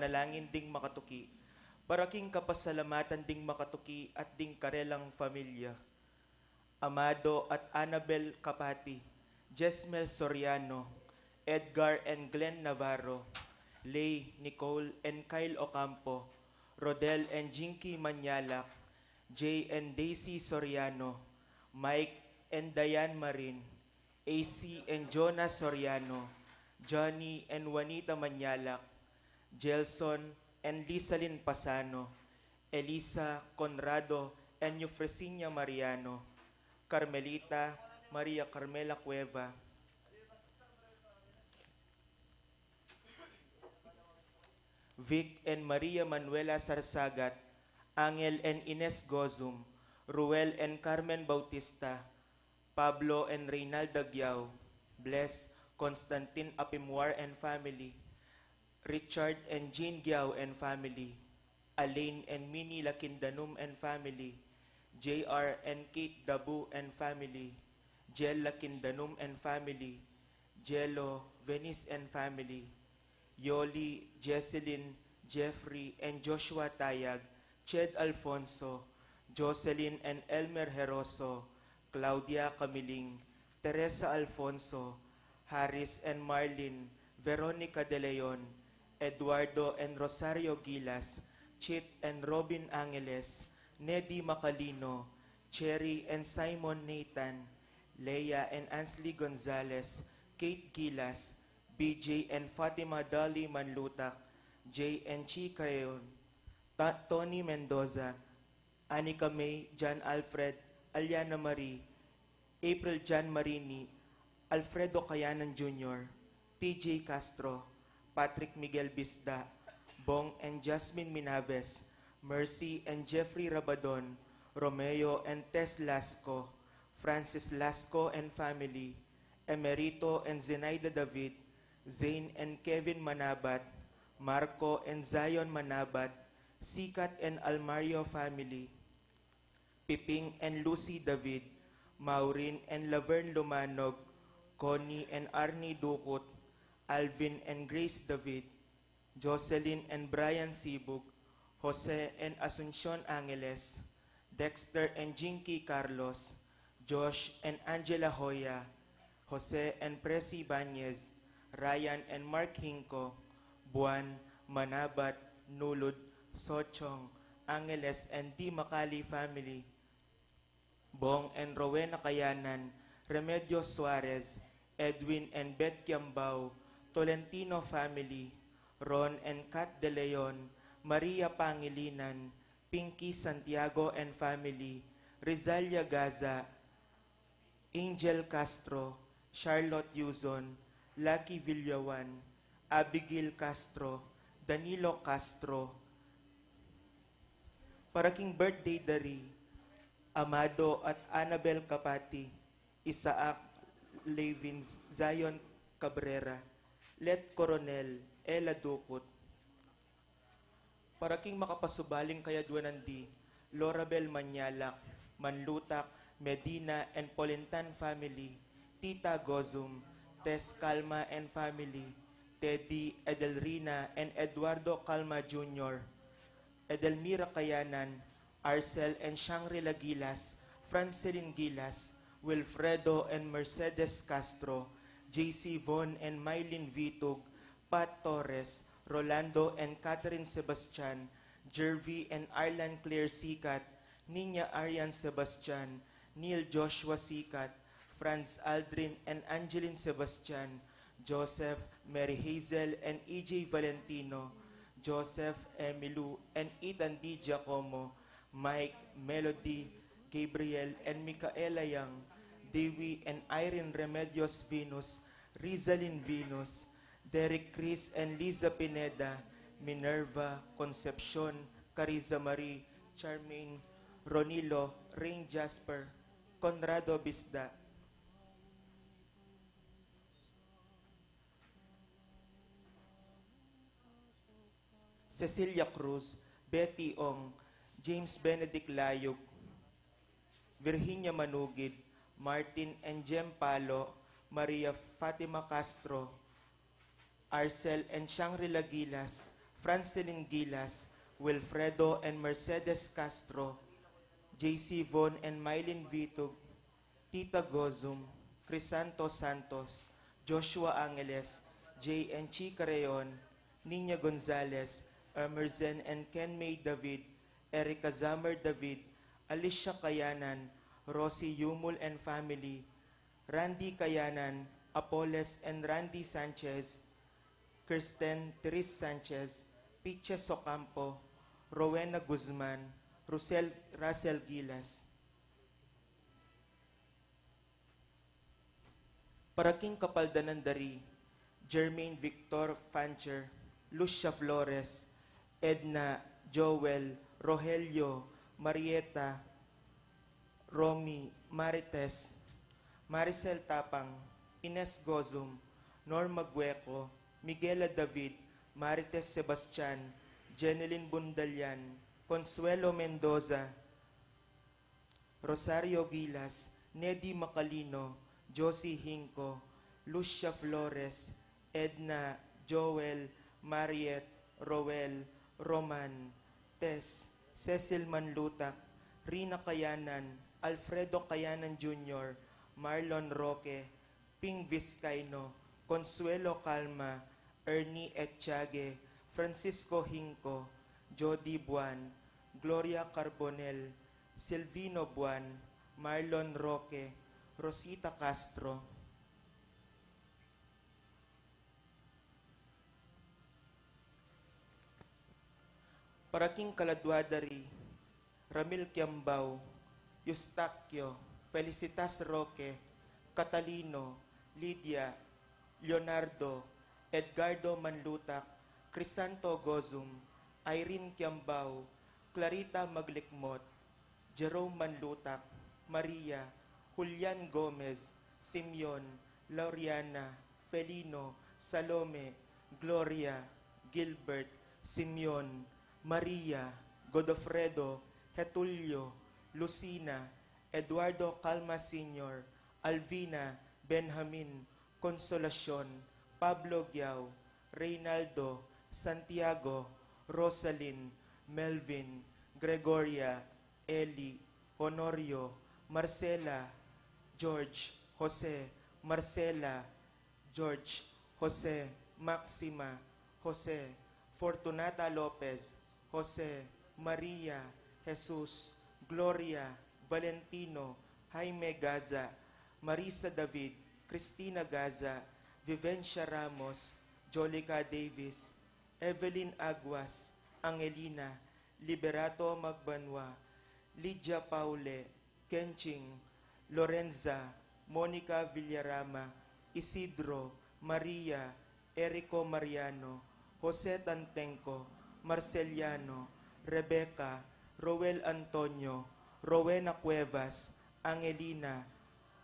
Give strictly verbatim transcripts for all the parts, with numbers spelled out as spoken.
panalangin ding makatuki. Para king kapasalamatan ding makatuki at ding karelang familia. Amado at Annabel Capati, Jesmel Soriano, Edgar and Glenn Navarro, Lay, Nicole and Kyle Ocampo, Rodel and Jinky Manyalak, Jay and Daisy Soriano, Mike and Diane Marin, A C and Jonah Soriano, Johnny and Juanita Manyalak, Gelson and Lisalin Pasano, Elisa Conrado and Eufresinia Mariano, Carmelita Maria Carmela Cueva, Vic and Maria Manuela Sarsagat, Angel and Ines Gozum, Ruel and Carmen Bautista, Pablo and Reynalda Giao, Bless, Constantine Apimwar and family, Richard and Jean Giao and family, Alain and Minnie Lakindanum and family, J R and Kate Dabu and family, Jel Lakindanum and family, Jello, Venice and family, Yoli, Jesselyn, Jeffrey, and Joshua Tayag, Ched Alfonso, Jocelyn and Elmer Heroso, Claudia Camiling, Teresa Alfonso, Harris and Marlin, Veronica De Leon, Eduardo and Rosario Gilas, Chit and Robin Angeles, Nedi Macalino, Cherry and Simon Nathan, Leia and Ansley Gonzalez, Kate Gilas, B J and Fatima Dolly Manlutak, Jay and Chi Creon, Ta- Tony Mendoza, Anika May, John Alfred, Aliana Marie, April John Marini, Alfredo Kayanan Junior, T J Castro, Patrick Miguel Bisda, Bong and Jasmine Minaves, Mercy and Jeffrey Rabadon, Romeo and Tess Lasco, Francis Lasco and family, Emerito and Zenaida David, Zane and Kevin Manabat, Marco and Zion Manabat, Sikat and Almario family, Piping and Lucy David, Maureen and Laverne Lumanog, Connie and Arnie Ducut, Alvin and Grace David, Jocelyn and Brian Sibug, Jose and Asuncion Angeles, Dexter and Jinky Carlos, Josh and Angela Hoya, Jose and Presi Banez, Ryan and Mark Hinco, Buan, Manabat, Nulud, Sochong, Angeles and Di Macali family, Bong and Rowena Kayanan, Remedios Suarez, Edwin and Beth Kiambao, Tolentino family, Ron and Kat De Leon, Maria Pangilinan, Pinky Santiago and family, Rizalia Gaza, Angel Castro, Charlotte Yuzon, Lucky Villawan, Abigail Castro, Danilo Castro, para king birthday da ri Amado at Annabel Capati, Isaac Levins, Zion Cabrera, Let Coronel, Ella Ducut. Para king makapasubaling kayadwanan di, Lorabel Manyalak, Manlutak, Medina and Polintan family, Tita Gozum, Tess Calma and family, Teddy, Edelrina and Eduardo Calma Junior, Edelmira Kayanan, Arcel and Shangri-La Gilas, Francelin Gilas, Wilfredo and Mercedes Castro, J C Von and Mylene Vitug, Pat Torres, Rolando and Catherine Sebastian, Jervy and Arlan Claire Sikat, Nina Arian Sebastian, Neil Joshua Sikat, Franz Aldrin and Angeline Sebastian, Joseph, Mary Hazel and E J Valentino, Joseph, Emilu and Ethan D Giacomo, Mike, Melody, Gabriel and Micaela Young, Dewey and Irene Remedios Venus, Rizalin Venus, Derek Chris and Liza Pineda, Minerva, Concepcion, Cariza Marie, Charmaine, Ronilo, Rain Jasper, Conrado Bisda, Cecilia Cruz, Betty Ong, James Benedict Layug, Virginia Manugid, Martin and Jem Palo, Maria Fatima Castro, Arcel and Shangri-La Gilas, Francelin Gilas, Wilfredo and Mercedes Castro, J C Von and Mylene Vitug, Tita Gozum, Crisanto Santos, Joshua Angeles, J and Chi Carreon, Nina Gonzalez, Emerson and Kenmay David, Erica Zammer David, Alicia Kayanan, Rosie Yumul and family, Randy Kayanan, Apoles and Randy Sanchez, Kirsten Therese Sanchez, Piches Ocampo, Rowena Guzman, Rusel, Russell Gilas. Para king kapaldanan da ri Jermaine Victor Fancher, Lucia Flores, Edna, Joel, Rogelio, Marieta, Romy, Marites, Maricel Tapang, Ines Gozum, Norma Gueco, Miguela David, Marites Sebastian, Jenelyn Bundalian, Consuelo Mendoza, Rosario Gilas, Nedy Macalino, Josie Hinco, Lucia Flores, Edna, Joel, Mariet, Roel, Roman, Tess, Cecil Manlutac, Rina Kayanan, Alfredo Kayanan Junior, Marlon Roque, Ping Vizcaino, Consuelo Calma, Ernie Echage, Francisco Hinco, Jody Buan, Gloria Carbonel, Silvino Buan, Marlon Roque, Rosita Castro. Para king kaladua da ri Ramil Kiambao, Eustaquio, Felicitas Roque, Catalino, Lydia, Leonardo, Edgardo Manlutac, Crisanto Gozum, Irene Kiambao, Clarita Maglikmot, Jerome Manlutac, Maria, Julian Gomez, Simeon, Lauriana, Felino, Salome, Gloria, Gilbert, Simeon, Maria, Godofredo, Getulio, Lucina, Eduardo Calma Senior, Alvina, Benjamin, Consolacion, Pablo Giao, Reynaldo, Santiago, Rosalyn, Melvin, Gregoria, Eli, Honorio, Marcela, George, Jose, Marcela, George, Jose, Maxima, Jose, Fortunata Lopez, Jose, Maria, Jesus, Gloria, Valentino, Jaime Gaza, Marisa David, Cristina Gaza, Vivencia Ramos, Jolica Davis, Evelyn Aguas, Angelina, Liberato Magbanua, Lydia Paule, Kenching, Lorenza, Monica Villarama, Isidro, Maria, Erico Mariano, Jose Tantenco, Marceliano, Rebecca, Roel Antonio, Rowena Cuevas, Angelina,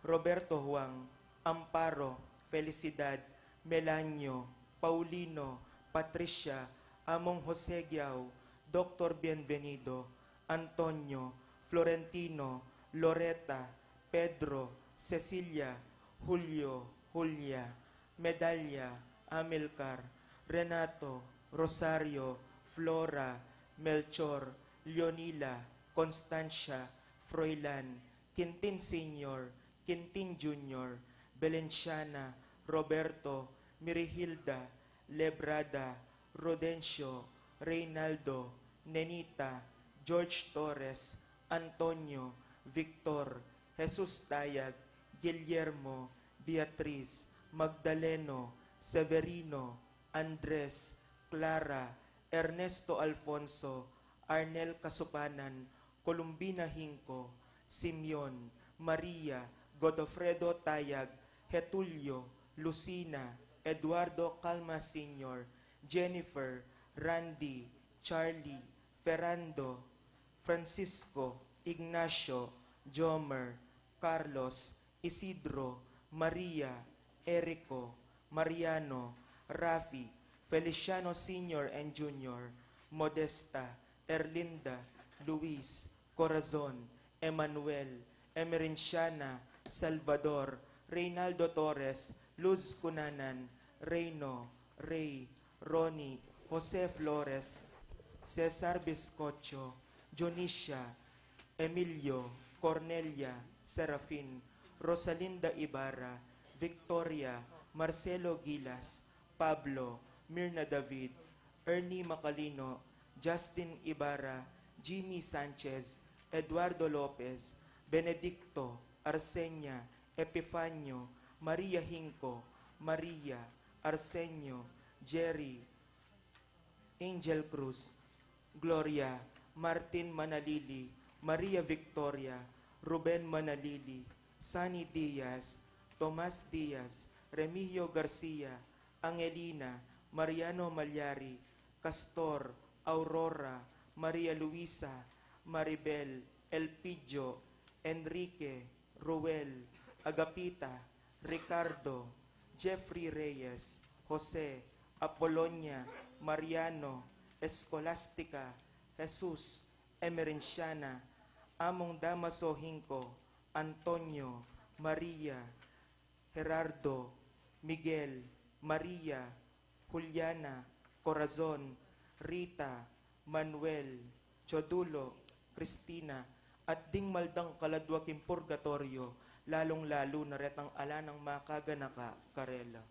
Roberto Huang, Amparo, Felicidad, Melanio, Paulino, Patricia, Among Jose Giao, Doctor Bienvenido, Antonio, Florentino, Loreta, Pedro, Cecilia, Julio, Julia, Medalia, Amilcar, Renato, Rosario, Flora, Melchor, Leonila, Constancia, Froilan, Quintin Senior, Quintin Junior, Belenciana, Roberto, Mirihilda, Lebrada, Rodencio, Reynaldo, Nenita, George Torres, Antonio, Victor, Jesus Tayag, Guillermo, Beatriz, Magdaleno, Severino, Andres, Clara, Ernesto Alfonso, Arnel Casupanan, Columbina Hinco, Simeon, Maria, Godofredo Tayag, Getulio, Lucina, Eduardo Calma Senior, Jennifer, Randy, Charlie, Ferrando, Francisco, Ignacio, Jomer, Carlos, Isidro, Maria, Erico, Mariano, Rafi, Feliciano Senior and Junior, Modesta, Erlinda, Luis, Corazon, Emmanuel, Emerenciana, Salvador, Reynaldo Torres, Luz Cunanan, Reyno, Rey, Ronnie, Jose Flores, Cesar Biscocho, Dionisia, Emilio, Cornelia, Serafin, Rosalinda Ibarra, Victoria, Marcelo Gilas, Pablo, Mirna David, Ernie Macalino, Justin Ibarra, Jimmy Sanchez, Eduardo Lopez, Benedicto, Arsenia, Epifanio, Maria Hinco, Maria, Arsenio, Jerry, Angel Cruz, Gloria, Martin Manalili, Maria Victoria, Ruben Manalili, Sunny Diaz, Tomas Diaz, Remigio Garcia, Angelina, Mariano Malyari, Castor, Aurora, Maria Luisa, Maribel, Elpidio, Enrique, Ruel, Agapita, Ricardo, Jeffrey Reyes, Jose, Apolonia, Mariano, Escolastica, Jesus, Emerenciana, Among Damaso Hinco, Antonio, Maria, Gerardo, Miguel, Maria, Juliana, Corazon, Rita, Manuel, Chodulo, Cristina, at ding maldang kaladwa king purgatorio, lalung-lalu na retang ala nang makaganaka karela.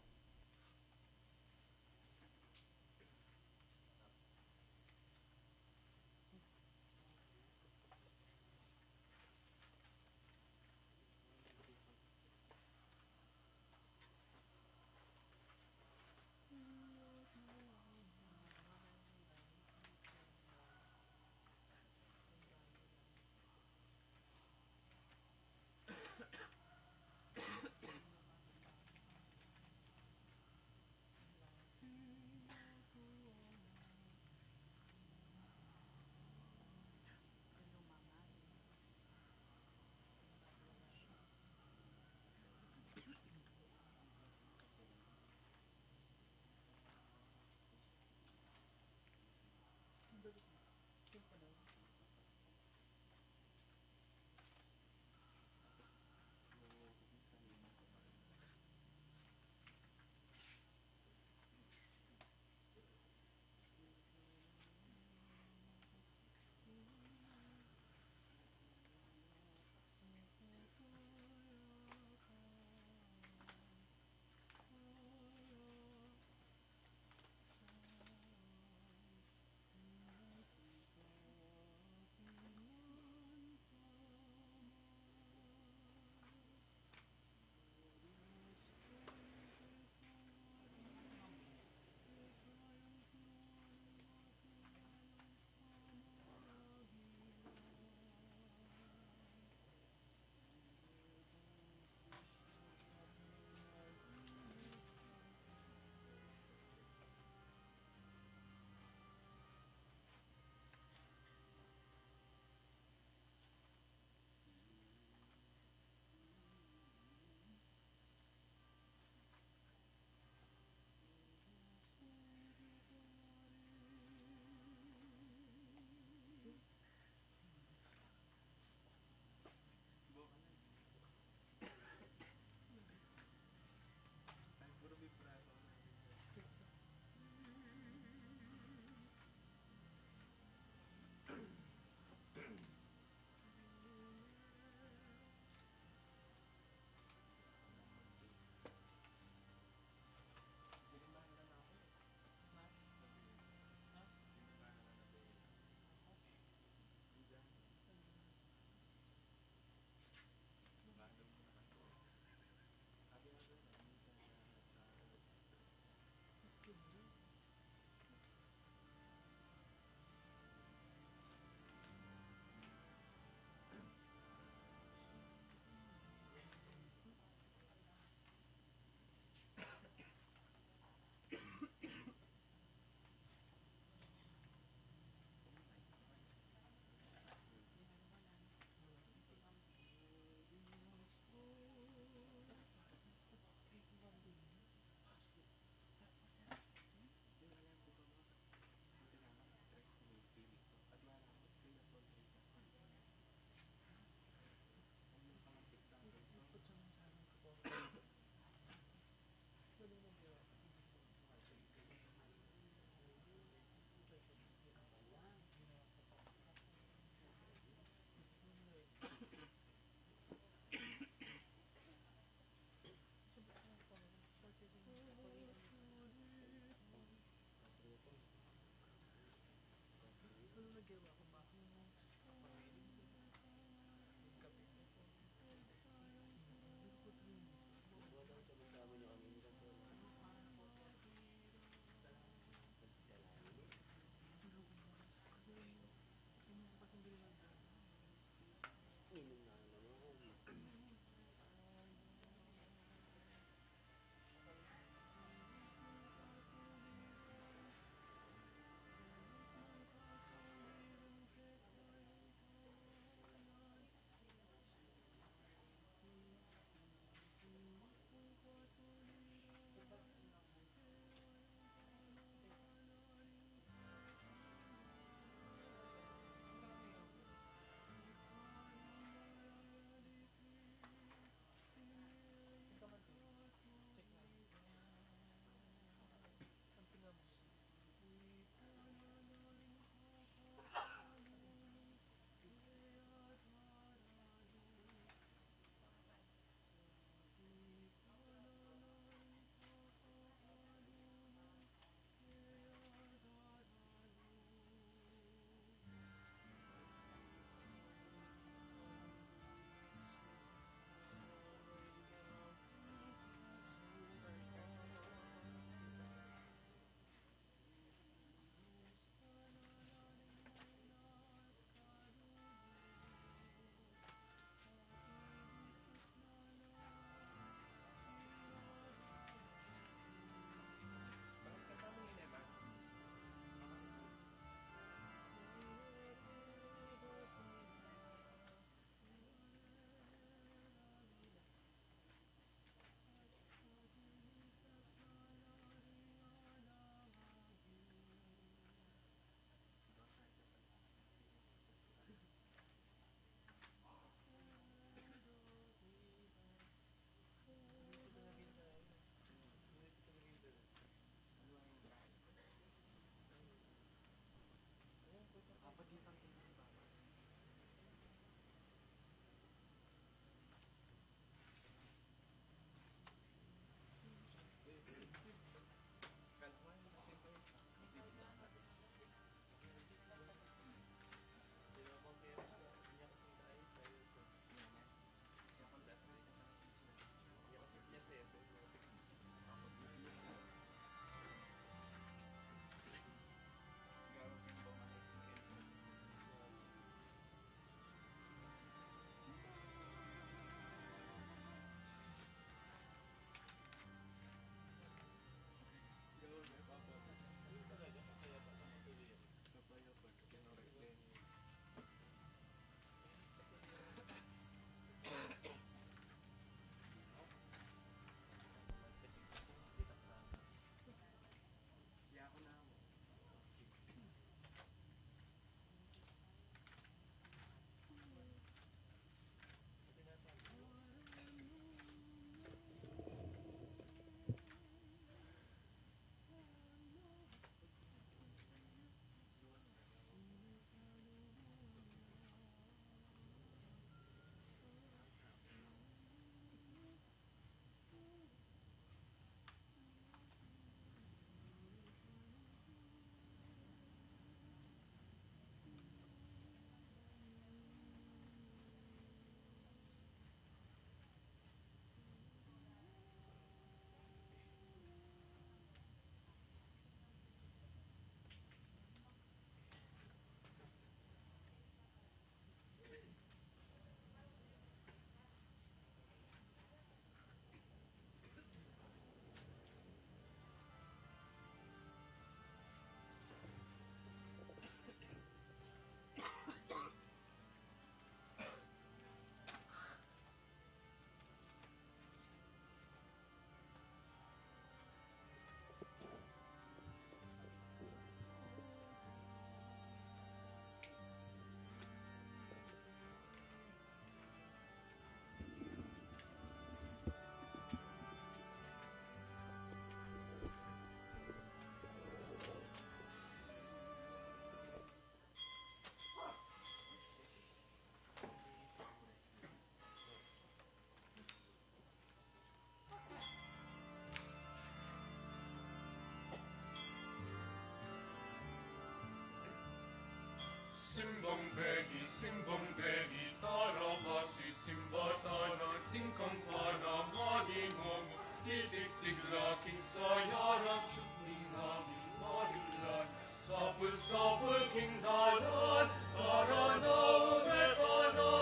Simbang beni, simbang beni, tara basi simba tana, ding kampana maningongo, titiktik la king sayaran, tiyuk ning angin marimlan, sapul-sapul king dalan, tara na, ume tana,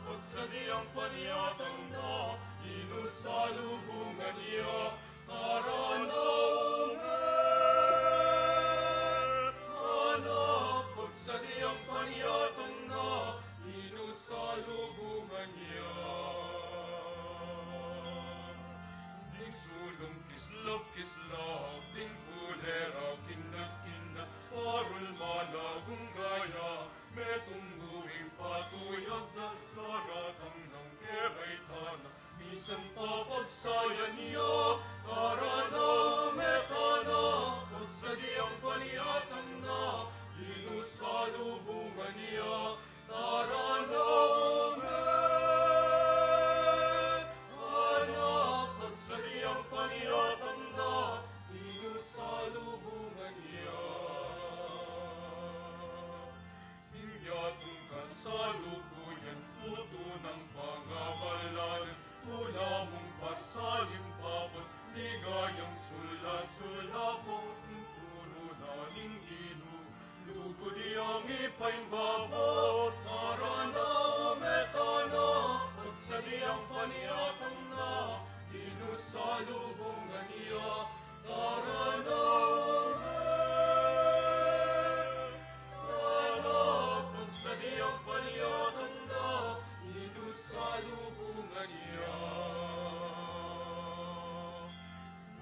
pagsadiang panyatang na, dinu salubungan ya, tara na, ume tana, pagsadiang panyatang na, dinu salubungan ya. Ding sulung kislap-kislap, ding kulera kinat-kinat, parul malagung gaya, metung buring patuyag na, daratang nang kebay tana, misan pa pagsayan ya, tara na, ume tana, pagsadiang panyatang na, dinu salubungan ya, tara na, ume tana, pagsadiang panyatang na, dinu salubungan ya. Ing yatung kasalukuyan, tutu nang pangabalalan, tula mung pasalimpapun, ligayang sula-sula pu, ing turu na ning Ginu, lugud yang ipaimbaba, tara na, ume tana, pagsadiang panyatang na, dinu salubungan ya, tara na, ume tana, pagsadiang panyatang na, dinu salubungan ya.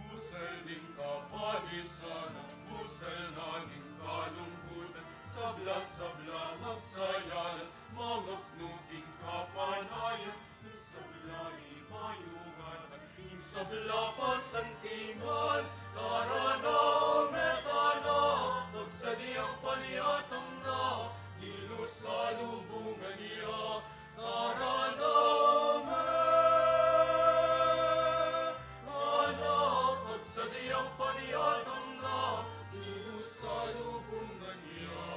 Busal ning kapalisanan, busal na ning kalungkutan, sabla-sabla magsayalan, mangapnu king kapanayan, ing sabla ibayugan, ing sabla pasantingan, tara na, ume tana, pagsadiang panyatang na, dinu salubungan ya, tara na, ume tana, pagsadiang panyatang na, dinu salubungan ya.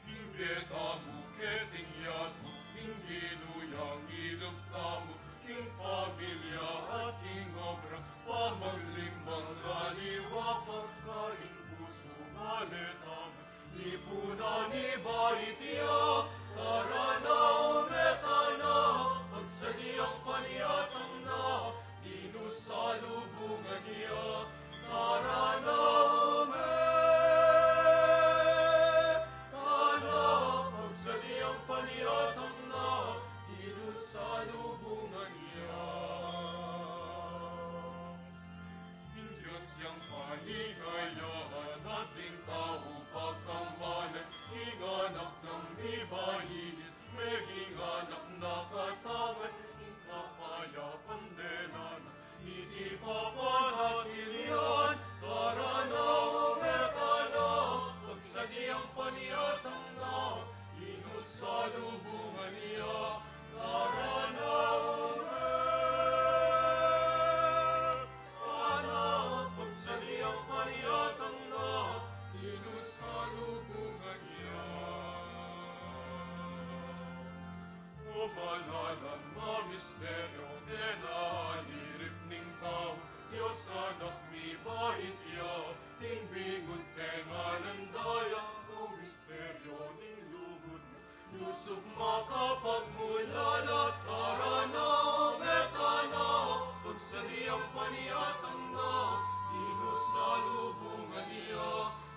King bie tamu keting yatu, king Ginu yang ilub tamu, king pamilya at king obra, pamaglimbang aliwa pa, karing pusu male tamu, lipunan iba iti ya, tara na, ume tana, pagsadiang panyatang na, dinu salubungan ya, tara na, ume tana, pagsadiang panyatang na, dinu salubungan ya. Ing Dios yang paligayahan, ating tau pagkambalan, ing anak nang mibait, meging anak na katawan, ing kapayapan de na, iti papanatili yan, tara na, ume tana, pagsadiang panyatang na, dinu salubungan ya, tara na, ume tana, pagsadiang panyatang na, dinu salubungan ya. O malalam a misteryo, dena alirip ning tau, Dios Anak mibait ya, ing bingut pengalandaya, o misteryo ning lugud na, lusup makapagmulala, tara na, ume tana, pagsadiang panyatang na, dinu salubungan ya,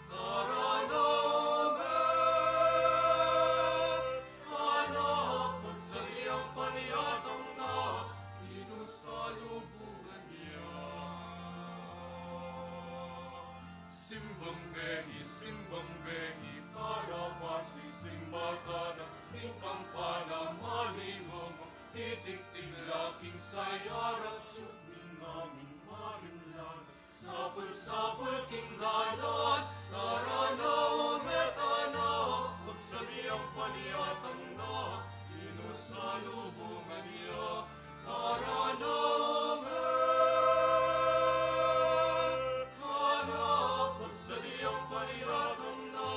tara na, ume tana, pagsadiang panyatang na, dinu salubungan ya. Simbang beni, simbang beni, tara basi simba tana, ding kampana maningongo, titiktik la king sayaran, tiyuk ning angin marimlan, sapul-sapul king dalan, tara na, ume tana, pagsadiang panyatang na, dinu salubungan ya, tara na, ume tana, pagsadiang panyatang na,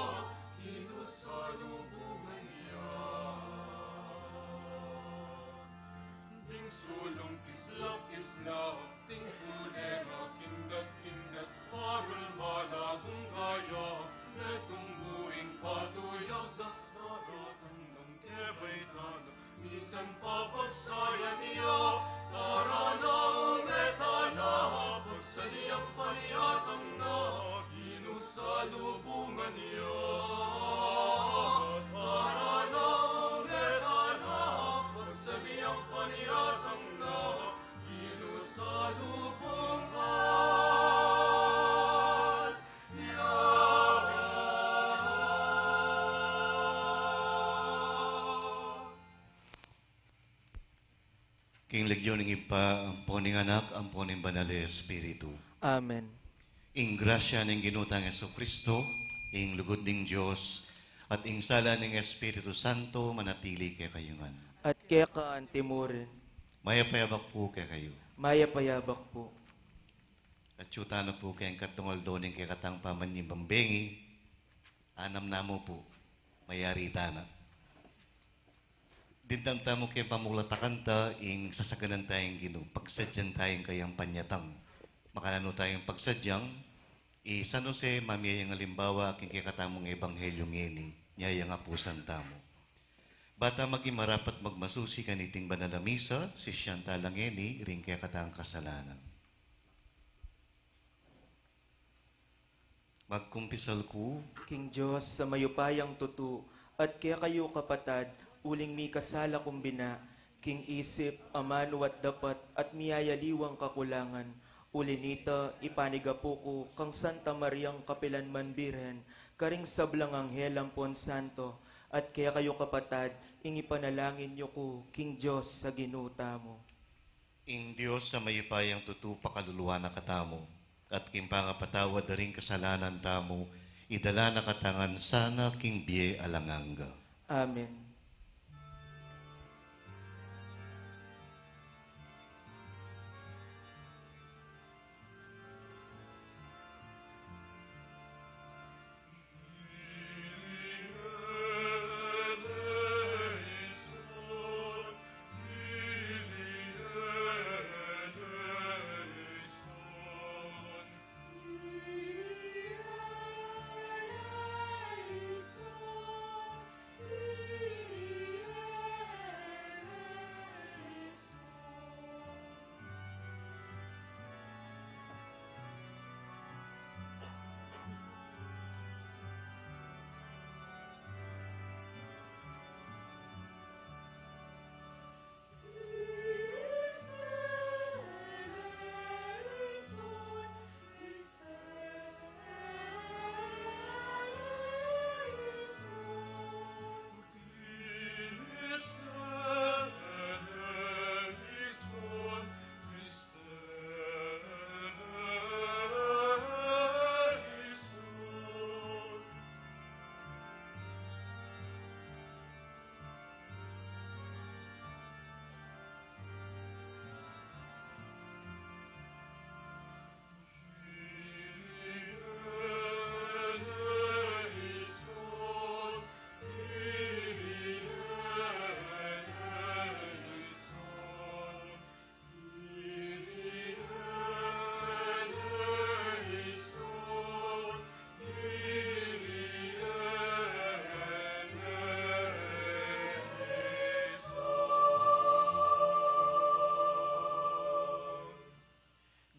Sulung kislap-kislap, tingkule na kindat-kindat, farul malagung gaya, metung buing patuyag da, daratang nang kebay tana, misan pa pagsayan ya, tara na, ume tana, pagsalyang panyatang na, Ginu salubungan ya. Tara na, ume tana, pagsalyang panyatang na, Ginu salubungan ya. King lagyu ning Ibpa, ampo ning Anak, ampo ning Banal a Espiritu. Amen. Ing grasya ning Ginu tang Jesucristo, ing lugud ning Dios, at ing sala ning Espiritu Santo manatili kekayu ngan. At keka anti mu rin. Mayap a abak pu kekayu. Mayap a abak pu. Atyu tana pu keng katlung aldo ning kekatang pamanyibang bengi, anam na mu pu, mayari tana. Dimdam tamu keng pamulatakan ta, ing sasaganan tayang Ginu, pagsadyan tayang kayang panyatang. Makananu tayang pagsadyang, i San Jose mamie yang alimbawa king kekatamung ebanghelyu ngeni, nya yang apusan tamu. Ba ta maging marapat magmasusi kaniting banal a misa, sisian ta la ngeni ring kekatang kasalanan. Magkumpisal ku king Dios a mayupayang tutu, at kekayu kapatad, uling mikasala kung bina, king isip, amanu at dapat, at miyayaliwang kakulangan. Uli nita, ipanigapu ku kang Santa Mariang kapilanman Birhen, karing sablang anghel ampon santo, at kekayu kapatad, ing ipanalangin yu ku king Dios a Ginu tamu. Ing Dios a mayupayang tutu pakaluluan na katamu, at king pangapatawad da ring kasalanan tamu, idala na katamu ngan sana king bie alang angga. Amen.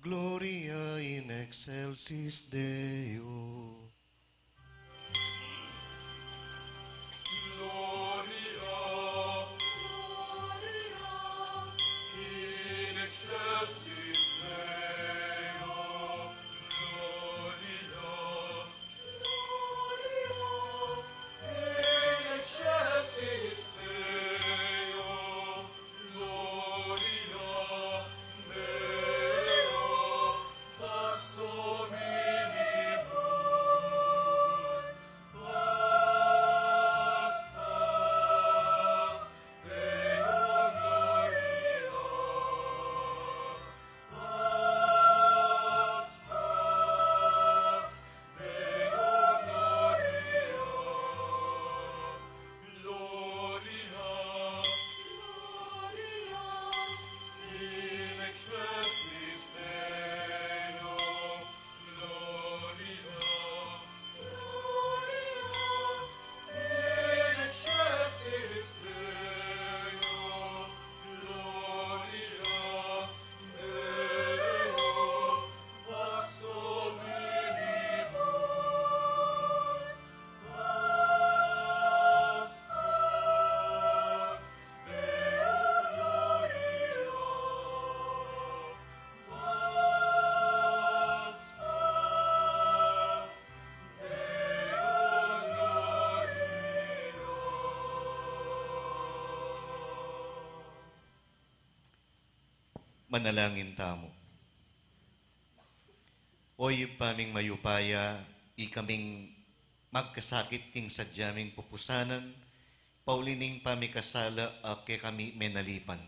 Gloria in excelsis Deo. Gloria, Gloria in excelsis Deo. Gloria, Gloria in excelsis Deo. Gloria Deo, Pax hominibus. Manalangin tamu. O Ibpa ming mayupaya, ikaming magkasakit king sadya ming pupusanan, pauli ning pamikasala a kekami menalipan.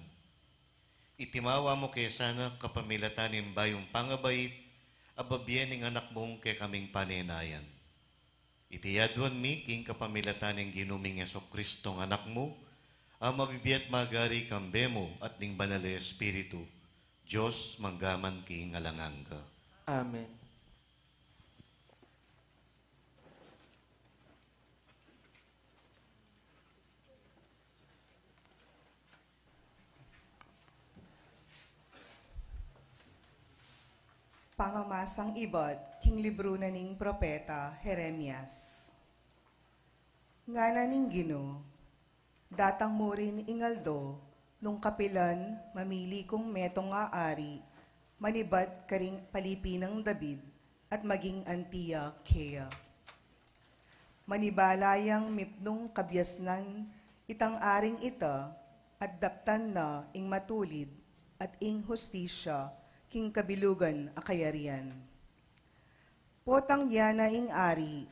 Itimawa mu ke sana kapamilatan ning bayung pangabait a bibie ning Anak mung kekaming panenayan. Iti aduan mi king kapamilatan ning Ginu ming Jesucristo a Anak mu, a mabibie at magari kambe mu at ning Banal a Espiritu, Dios mangga man king alang angga. Amen. Pamamasang ibat king libru na ning propeta Jeremias. Ngana ning Ginu, datang mu rin ing aldo nung kapilan mamili kung metung a ari manibat karing palipi nang David at maging anti ya keya. Manibala yang mipnung kabiasnan itang aring ita at daptan na ing matulid at ing hustisya king kabilugan a kayarian. Potang ya na ing ari,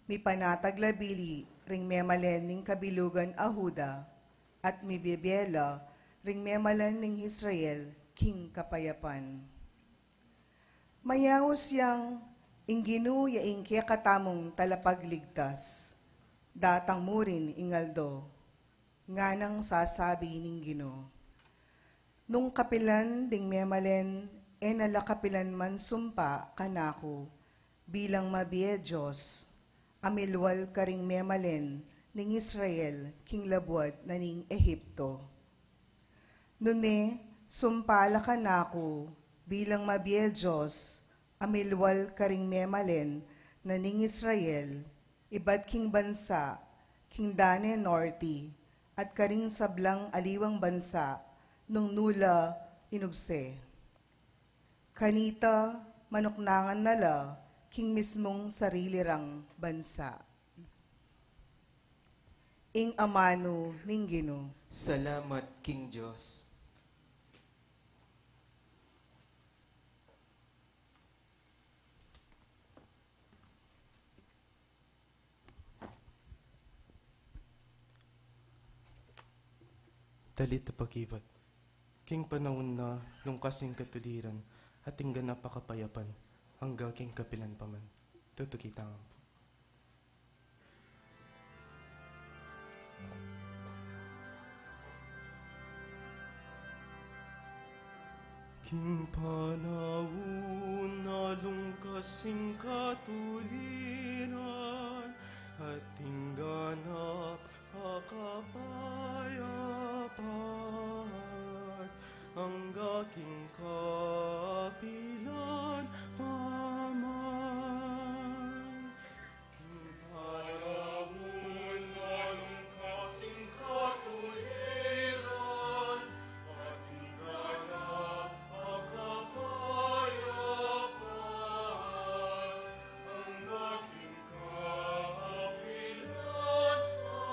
mipanatag la bili ring memalen ning kabilugan a Juda, at mibie la ring memalen ning Israel king kapayapan. Mayaus yang ing Ginu ya ing kekatamung talapagligtas, datang mu rin ing aldo, nganang sasabi ning Ginu. Nung kapilan ding memalen, e na la kapilan man sumpa kanaku, bilang mabie Dios, a milwal karing memalen ning Israel king labuad na ning Egipto. Nune, sumpa la kanaku, bilang mabie Dios, a milwal karing memalen na ning Israel, ibat king bansa king dane norte, at karing sablang aliwang bansa nung nu la inugse. Kanita, manuknangan na la king mismung sarili rang bansa. Ing amanu ning Ginu. Salamat king Dios. Talita pakibat. King panaun na lungkas ing katuliran, at ing ganap a kapayapan, angga king kapilan pa man. Tutuki tamu. King panaun na lungkas ing katuliran, at ing ganap a kapayapan, angga king kapilan pa man. King panaun na lungkas ing katuliran, at ing ganap a kapayapan, angga king kapilan pa man.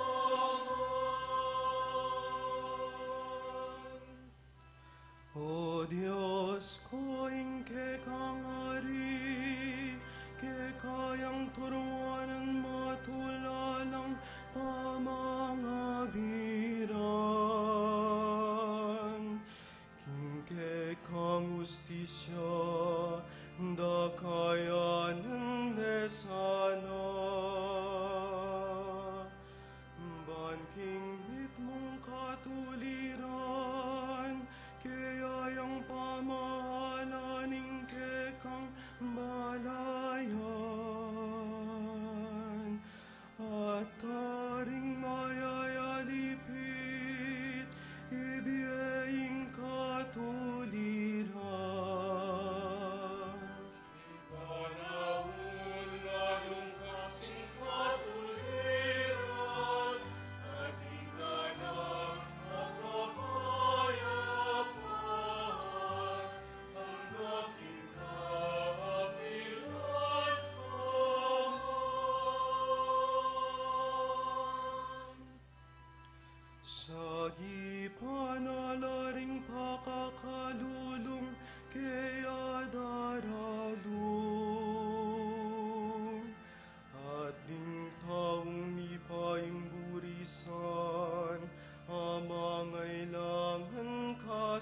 O Dios ko, ing kekang ari, keka yang turuanan matulalang pamangabiran. King kekang ustisya, dakayanan ne sana. Ban king mitmung katuliran, kaya yang pamahalan ing kekang balayan. At karing mayayalipit, ibie ing katuliran.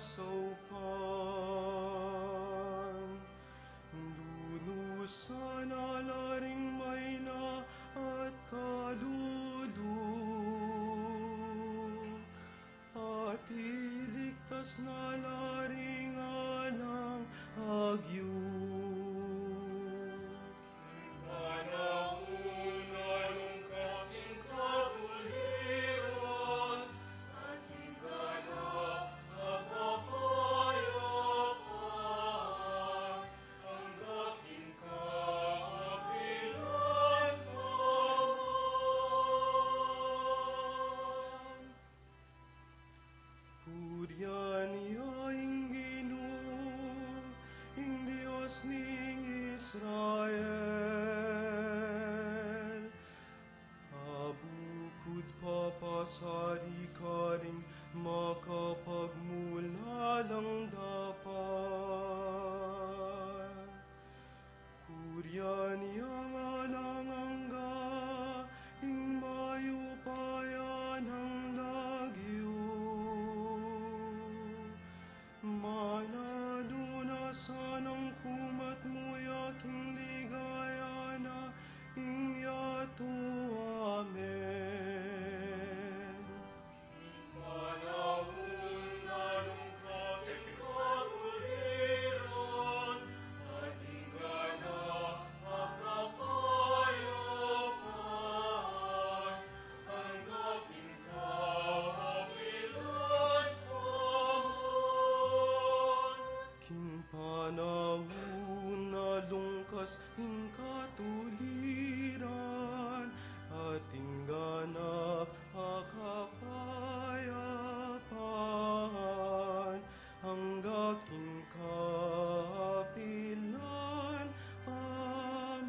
saupan. Lunusan na la ring maina at kalulu, at iligtas na la ring alang agyu. Panaun na lungkas ing katuliran, at ing ganap a kapayapan, angga king kapilan paman. Purian ya ing Ginu, ing Dios ning Israel. Abukud papasari karing makapagmulalang dapat. Purian yang alang angga ing mayupaya nang lagyu. Mananu na sanang kumatmuya king ligaya na ing yatu. Amen. Panaun na lungkas ing katuliran, at ing ganap a kapayapan, angga king kapilan paman. King panaun na lungkas ing katuliran, at ing ganap a kapayapan, angga king kapilan paman.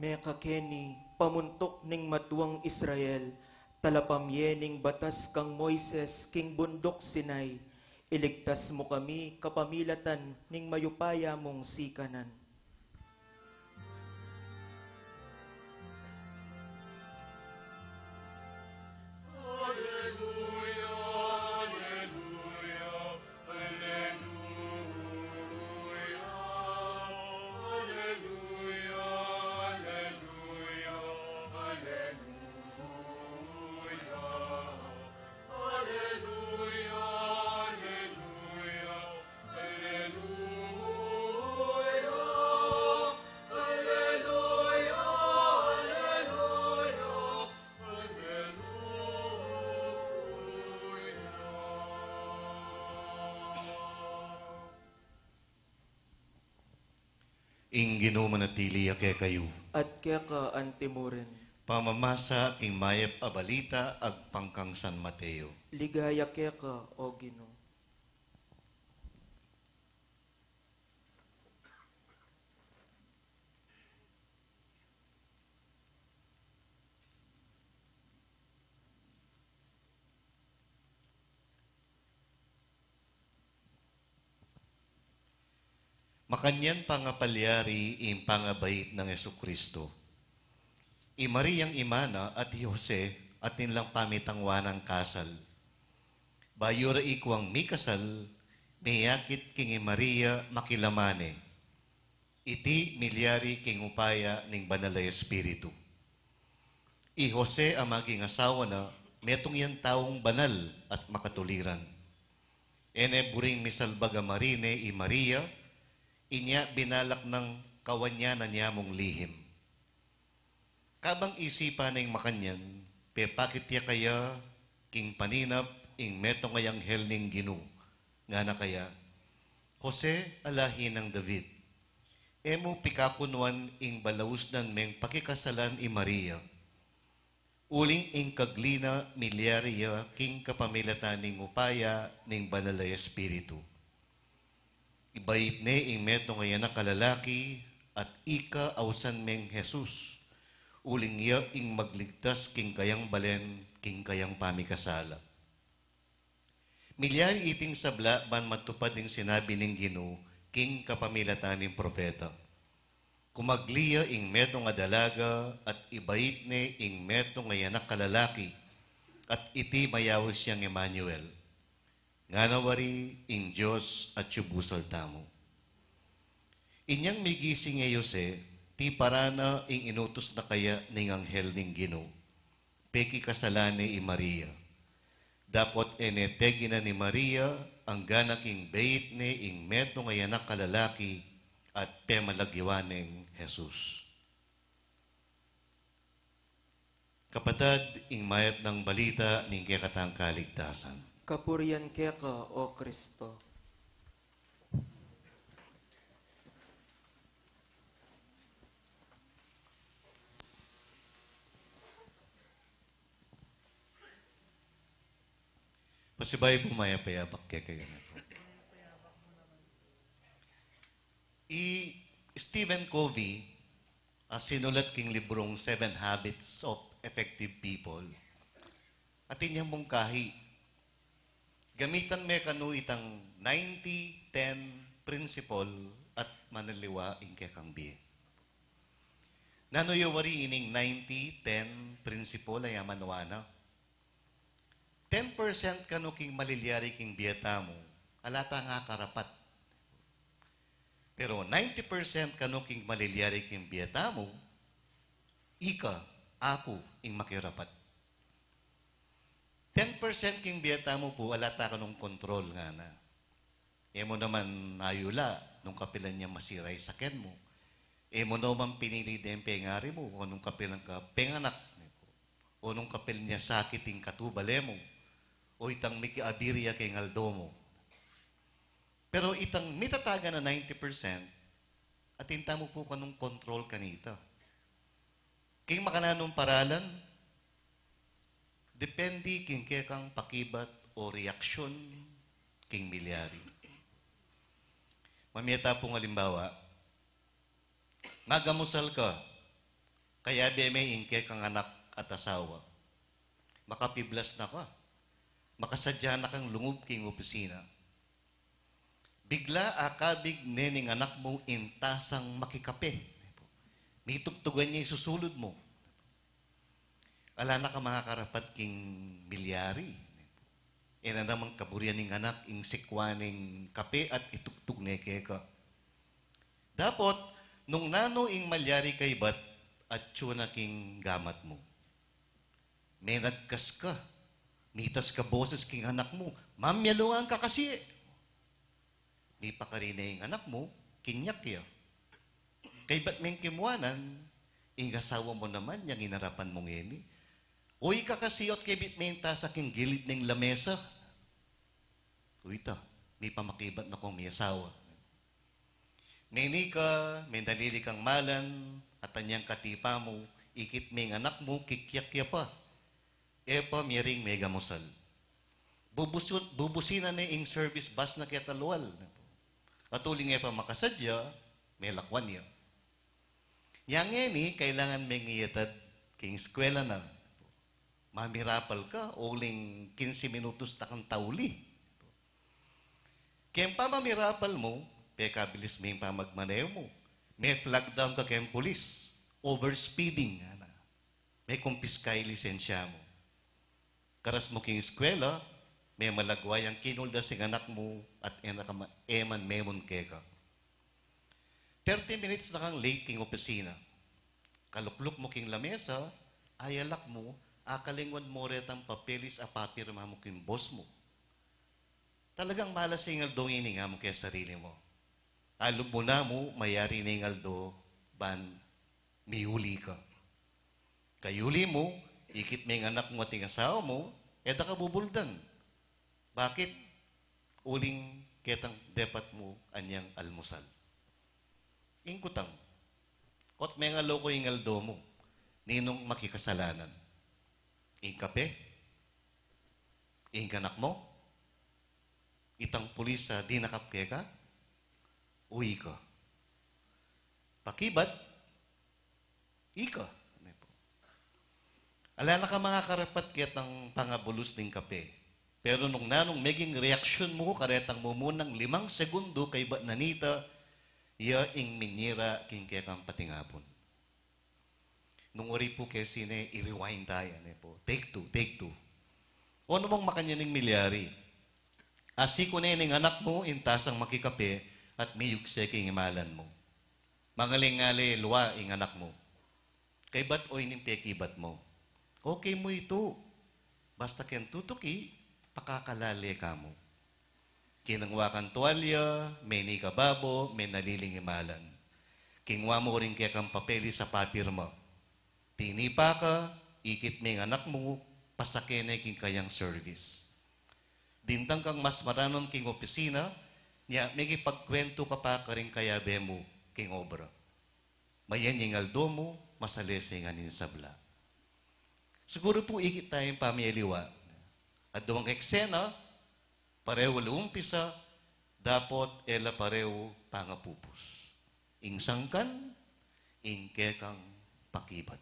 Mekakeni, pamuntuk ning matuang Israel, talapamye ning batas kang Moises king bunduk Sinai, iligtas mu kami kapamilatan ning mayupaya mung sikanan. Ing Ginu manatili ya kekayu. At keka antimurin. Pamamasa king mayap a balita agpang kang San Mateo. Ligaya keka, O Ginu. Makanyan pangapalyari ing pangabait nang Jesucristo. I Mariang ima na at i Jose atin lang pamitangwanan kasal. Bayu ra ikuang mikasal, miyakit king i Maria makilaman ne. Iti milyari king upaya ning Banal a Espiritu. I Jose a maging asawa na, metung yang taung banal at makatuliran. E ne buring misalbag a marine i Maria, inya binalak nang kawanyanan ya mung lihim. Kabang isipan ne ing makanyan, pepakit ya kaya king paninap ing metung a anghel ning Ginu, ngana kaya, "Jose a lahi nang David, e mu pikakunwan ing balausnan meng pakikasalan i Maria. Uling ing kagli na milyari ya king kapamilatan ning upaya ning Banal a Espiritu. Ibait ne ing metung a anak a lalaki, at ika ausan meng Jesus, uling ya ing magligtas king kayang balen, king kayang pamikasala." Milyari iting sabla ban matupad ing sinabi ning Ginu king kapamilatan ning propeta. Kumagli ya ing metung a dalaga at ibait ne ing metung a anak a lalaki, at iti mayaus yang Emmanuel. Ngana wari ing Dios atyu busal tamu. Inyang migising ya i Jose, tiparan na ing inutus na kaya ning anghel ning Ginu. Pekikasalan ne i Maria. Dapot e ne teginan i Maria, anggana king bait ne ing metung a anak a lalaki, at pemalagiwan neng Jesus. Kapatad, ing mayap nang balita ning kekatang kaligtasan. Kapurian keka, O Kristo. Pasibayu pu, mayap a yabak kekayu. I Stephen Covey, a sinulat king librung Seven Habits of Effective People, atin yang mungkahi, gamitan me kanu itang ninety ten principle at manaliwa ing kekang bie. Nanu ya wari ining ninety ten principle a ya manuan na? Ten percent kanu king malilyari king bie tamu, ala tang akarapat. Pero ninety percent kanu king malilyari king bie tamu, ika, aku, ing makirapat. Ten percent king bie tamu pu, ala ta kanung kontrol, ngana. E mu naman ayula nung kapilan ya masira ing saken mu. E mu naman pinili deng pengari mu, o nung kapilan ka penganak, o nung kapilan ya sakit ing katubale mu, o itang mikiabirya keng aldo mu. Pero itang mitatagan a ninety percent, atin tamu pu kanung kontrol kanita. King makananung paralan, depende king kekang pakibat o reaksyon king milyari. Mamie ta pung alimbawa, magamusal ka, kayabe me ing kekang anak at asawa. Makapiblas na ka, makasadya na kang lungub king opisina. Bigla a kabig ne ning anak mu ing tasang makikape. Mitugtugan ya ing susulud mu. Ala na ka makakarapat king milyari. E na naman kaburian ning anak ing sikwan ning kape at itugtug ne keka. Dapot, nung nanu ing malyari kaybat, atyu na king gamat mu. Menagkas ka, mitas ka boses king anak mu, "Mam, mialungan ka kasi." Mipakari ne ing anak mu, kinyak ya. Kaybat meng kimuanan, ing asawa mu naman, yang inarapan mu ngeni, "Uy ka kasi, ot kebit me ing tasa king gilid ning lamesa." Uy ta, mipamakibat na kung miasawa. Meni ka, menalili kang malan, at anyang katipa mu, ikit me ing anak mu, kikyak ya pa. E pa miyaring megamusal. Bubusu-, bubusina ne ing service bus na keta lual. At uling e pa makasadya, melakwan ya. Nya ngeni, kailangan meng iyatad king eskwela na. Mamirapal ka, uling kinse minutos na kang tauli. Keng pamamirapal mu, pekabilis me ing pamagmaneho mu. Me-flag down ka keng pulis. Overspeeding, ngana. Me-kumpiska ing lisensya mu. Karas mu king eskwela, memalagwa yang kinuldas ing anak mu at e na ka ma-, e man memon keka. Thirty minutes na kang late king opisina. Kalukluk mu king lamesa, ayalak mu, akalingwan mu retang papeles a papirma mu king boss mu. "Talagang malas ing aldo ngeni," nga mu keng sarili mu. Alub mu namu, mayari ne ing aldo ban miuli ka. Kayuli mu, ikit me ing anak mu at ing asawa mu, e da ka bubuldan. Bakit? Uling ketang depat mu anyang almusal. Ing kutang, kot mengaloko ing aldo mu, ninung makikasalanan? Ing kape? Ing anak mu? Itang pulis a dinakap keka? O ika? Pakibat, ika. Ala na ka mangakarapat ketang pangabulus ning kape. Pero nung nanung meging reaksyun mu karetang mumunang limang segundo kaybat na nita, ya ing minyira king kekang patingapun. Nung wari pu ke sine, i-rewind taya, ne pu. Take two, take two. O, nung makanyan ing milyari. Asi ku ne ning anak mu ing tasang makikape at miyugse king imalan mu. Mangaling-ngali lua ing anak mu. Kaybat o ining pekibat mu. Okay mu itu. Basta keng tutuki, pakakalale ka mu. Kinangwa kang tuwalya, me ning kababo, me naliling imalan. Kinwa mu ring kekang papelis a papirma. Tinipa ka, ikit me ing anak mu, pasake ne king kayang service. Dintang kang mas maranon king opisina, nya mekipagkwentu ka pa karing kayabe mu king obra. Mayan ing aldo mu, masalese ngan ing sabla. Siguru pu ikit taya ing pamiyaliwa. Aduang eksena, parehu la umpisa, dapot e la parehu pangapupus. Ing sangkan, ing kekang pakibat.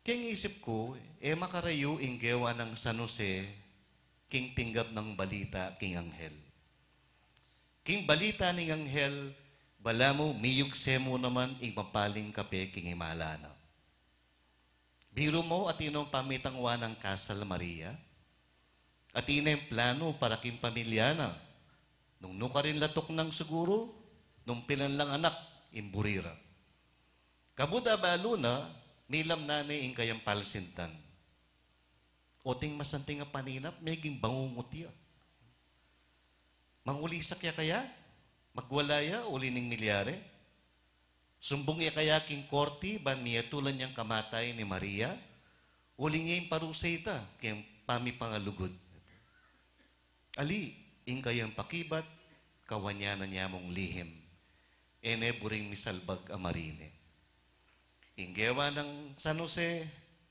King isip ku, e makarayu ing gewa nang San Jose king tinggap nang balita king anghel. King balita ning anghel, balamu miyugse mu naman ing mapaling kape king imala na. Biru mu, atin no ing pamitangwa nang kasal Maria? Atin no ing plano para king pamilya na? Nung nukarin la tuknang siguru, nung pilan lang anak ing buri ra. Kabud abalu na, milam na ne ing kayang palsintan. Oting masanting a paninap, meging bangungut ya. Mangulisak ya kaya? Magwala ya uli ning milyari? Sumbung ya kaya king korti ban miyatulan yang kamatayan i Maria? Uling ya ing parusa ita king pamipangalugud. Ali, ing kayang pakibat, kawanyanan ya mung lihim. E ne buring misalbag a marine. Ing gewa nang San Jose,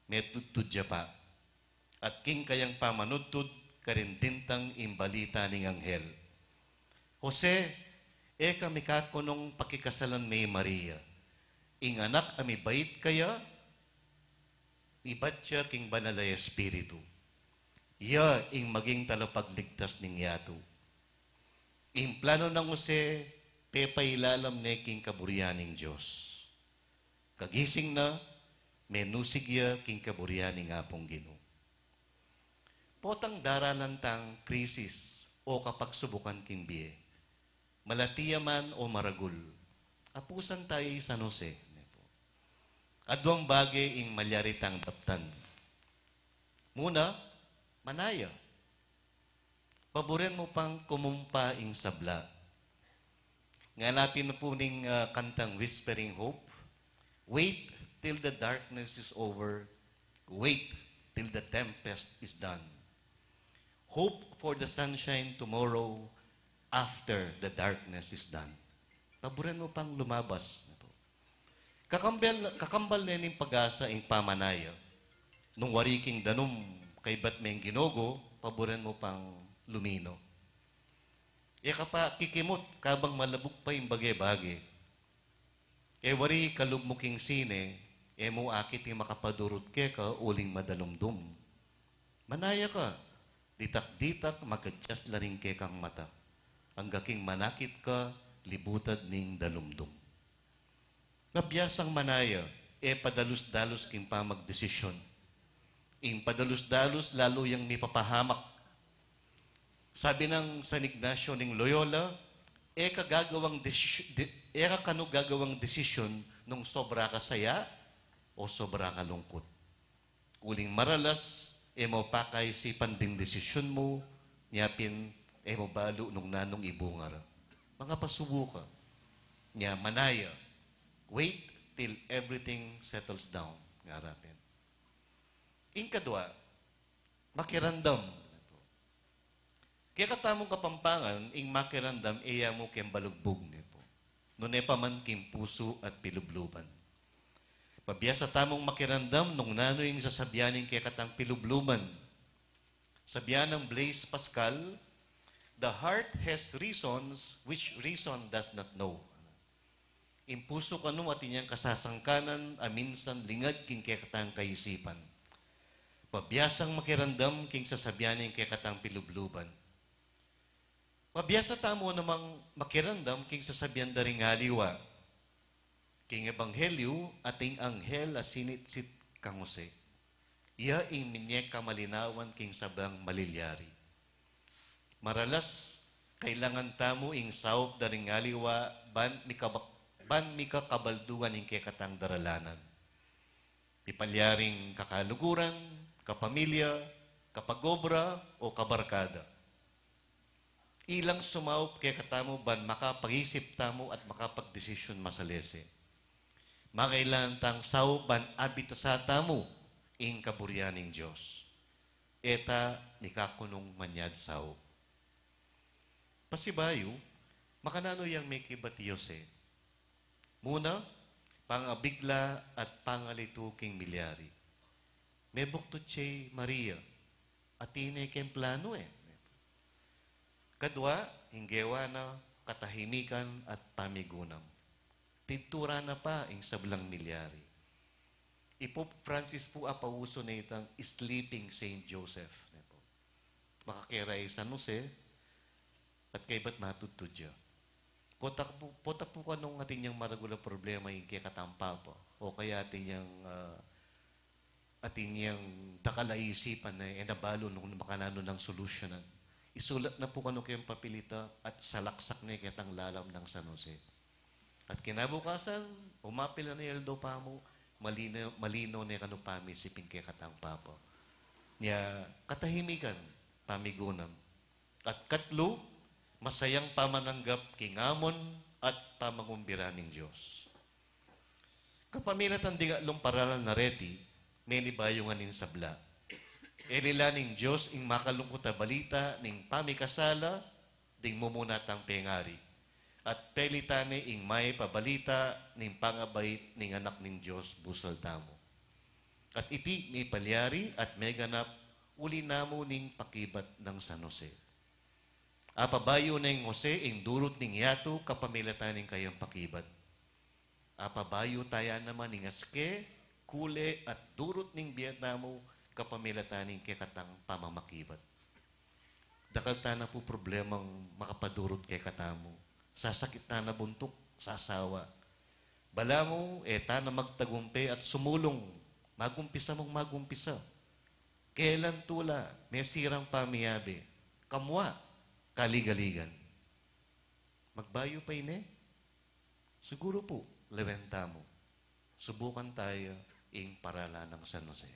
metudtud ya pa. At king kayang pamanudtud, karin dintang ing balita ning anghel. Jose, e ka mikakunung pakikasalan me i Maria. Ing anak a mibait kaya, ibat ya king Banal a Espiritu. Ya ing maging talapagligtas ning yatu. Ing plano nang Jose, pepailalam ne king kaburian ning Dios. Kagising na, menusig ya king kaburian ning Apung Ginu. Potang daralan tang krisis o kapagsubukan king bie, malati ya man o maragul, apusan taya i San Jose. Aduang bage ing malyari tang daptan. Muna, manaya. Paburen mu pang kumumpa ing sabla. Nganapin na pu ning, ah, kantang Whispering Hope. Wait till the darkness is over. Wait till the tempest is done. Hope for the sunshine tomorrow after the darkness is done. Paburen mu pang lumabas. Kakambal, kakambal ne ning pag-asa ing pamanaya. Nung wari king danum kaybat meng ginogo, paburen mu pang lumino. E ka pa kikimut kabang malabuk pa ing bage-bage. E wari kalub mu king sine, e mu akit ing makapadurut keka uling madalumdum. Manaya ka, ditak-ditak mag-adjust la ring kekang mata. Angga king manakit ka, libutad ning dalumdum. Nabiasang manaya, e padalus-dalus king pamagdesisyun. Ing padalus-dalus lalu yang mipapahamak. Sabi nang San Ignacio ning Loyola, e ka gagawang desisy-, de-, e ka kanu gagawang desisyun nung sobra ka saya o sobra ka lungkut. Uling maralas, e mo pakaisipan ding desisyun mu, nya pin e mo balu nung nanung ibunga ra. Mangapasubu ka. Nya, manaya. Wait till everything settles down. Ngara pin. Ing kadwa, makiramdam. Kekatamung Kapampangan, ing makiramdam, e ya mu keng balugbug, ne pu. Nune pa man king pusu at pilubluban. Pabiasa tamung makiramdam nung nanu ing sasabian ning kekatang pilubluban. Sabian nang Blaise Pascal, "The heart has reasons which reason does not know." Ing pusu kanu atin yang kasasangkanan a minsan lingad king kekatang kaisipan. Pabiasang makiramdam king sasabian ning kekatang pilubluban. Pabiasa tamu namang makiramdam king sasabian da ring aliwa. King Ebanghelyo, ating anghel a sinitsit kang Jose. Iya ing minyek kamalinawan king sablang malilyari. Maralas, kailangan tamu ing saup da ring aliwa ban mikabak-, ban mikakabaldugan ing kekatang daralanan. Mipalyaring kakaluguran, kapamilya, kapagobra, o kabarkada. Ilang sumaup kekatamu ban makapag-isip tamu at makapagdesisyun masalese. Makailangan tang saup ban abitasa tamu ing kaburian ning Dios. E ta mikakunung manyad saup. Pasibayu, makananu yang mekibat i Jose? Muna, pangabigla at pangalitu king milyari. Mebuktut ya i Maria, atin ne keng planu e. Kadwa, ing gewa na katahimikan at pamigunam. Tintura na pa ing sablang milyari. I Pope Francis pu apausu ne itang sleeping Saint Joseph, ne pu. Makakera i San Jose, at kaybat matudtud ya. Pota pu, pota pu kanung atin yang maragul a problema ing kekatang papa, o kaya atin yang, ah, atin yang dakal a isipan na e na balu nung makananu nang solusyonan. Isulat na pu kanu keng papilita at salaksak ne ketang lalam nang San Jose. At kinabukasan, umapil na i aldo pamu, malino, malino ne kanu pamisip ing kekatang papa. Nya, katahimikan, pamigunam. At katlu, masayang pamananggap king amon at pamangumbira ning Dios. Kapamilatan ding atlung paralan a reti, menibayu ngan ing sabla. Elila ning Dios ing makalungkut a balita ning pamikasala ding mumuna tang pengari, at pelita ne ing mayap a balita ning pangabait ning Anak ning Dios busal tamu. At iti mipalyari at meganap uli na mu ning pakibat nang San Jose. Apabayu neng Jose ing durut ning yatu kapamilatan ning kayang pakibat. Apabayu taya naman ing aske, kule, at durut ning bie tamu kapamilatan ning kekatang pamamakibat. Dakal tana pu problemang makapadurut kekatamu. Sasakit tana buntuk, sasawa. Balamu, e tana magtagumpe at sumulung, magumpisa mung magumpisa. Kelan tula, mesirang pamiabe, kamua, kaligaligan. Magbayu pa ine? Siguru pu, lawen tamu. Subukan taya ing paralan nang San Jose.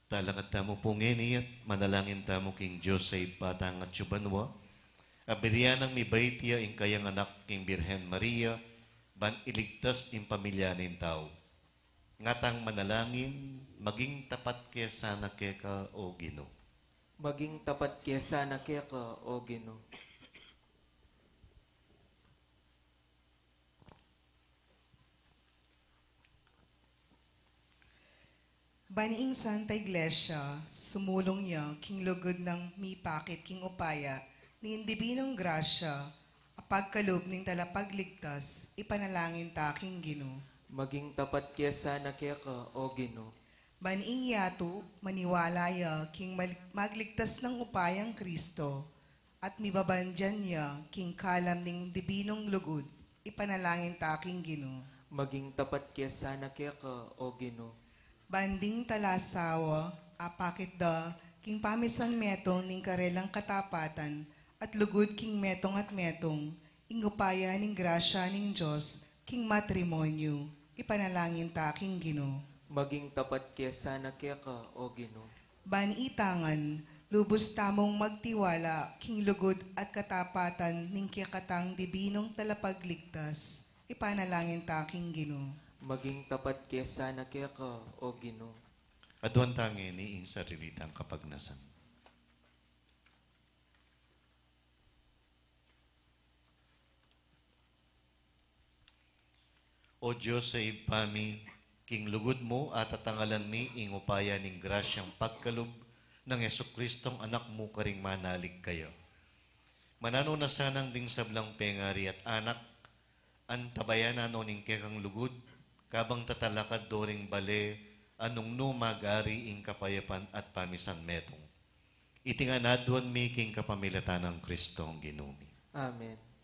Talakad tamu pu ngeni at manalangin tamu king Dios a Ibpa tang atsu banua, a birian nang mibait ya ing kayang anak king Birhen Maria, ban iligtas ing pamilya ning tau. Ngatang manalangin, maging tapat ke sana keka, O Ginu. Maging tapat ke sana keka, O Ginu. Ban ing Santa Iglesia, sumulung ya king lugud nang mipakit king upaya ning dibinung grasya, a pagkalub ning Talapagligtas, ipanalangin ta king Ginu. Maging tapat ke sana keka, O Ginu. Ban ing yatu, maniwala ya king mal-, magligtas nang upayang Kristo, at mibabandian ya king kalam ning dibinung lugud, ipanalangin ta king Ginu. Maging tapat ke sana keka, O Ginu. Ban ding talasawa, apakit da king pamisan metung ning karelang katapatan, at lugud king metung at metung, ing upaya ning grasya ning Dios king matrimonyu. Ipanalangin ta king Ginu. Maging tapat ke sana keka, O Ginu. Ban ita ngan, lubus tamung magtiwala king lugud at katapatan ning kekatang dibinung talapagligtas. Ipanalangin ta king Ginu. Maging tapat ke sana keka, O Ginu. Aduan ta ngeni ing sarili tang kapagnasan. O Dios a Ibpa mi, king lugud mu atatangalan mi ing upaya ning grasyang pagkalub nang Jesucristong Anak mu karing manalig kaya. Mananu na sanang ding sablang pengari at anak, antabayanan no ning kekang lugud, kabang tatalakad do ring bale a nung nu mag-ari ing kapayapan at pamisanmetung. Iti ngan aduan mi king kapamilatan nang Kristong Ginu mi. Amen.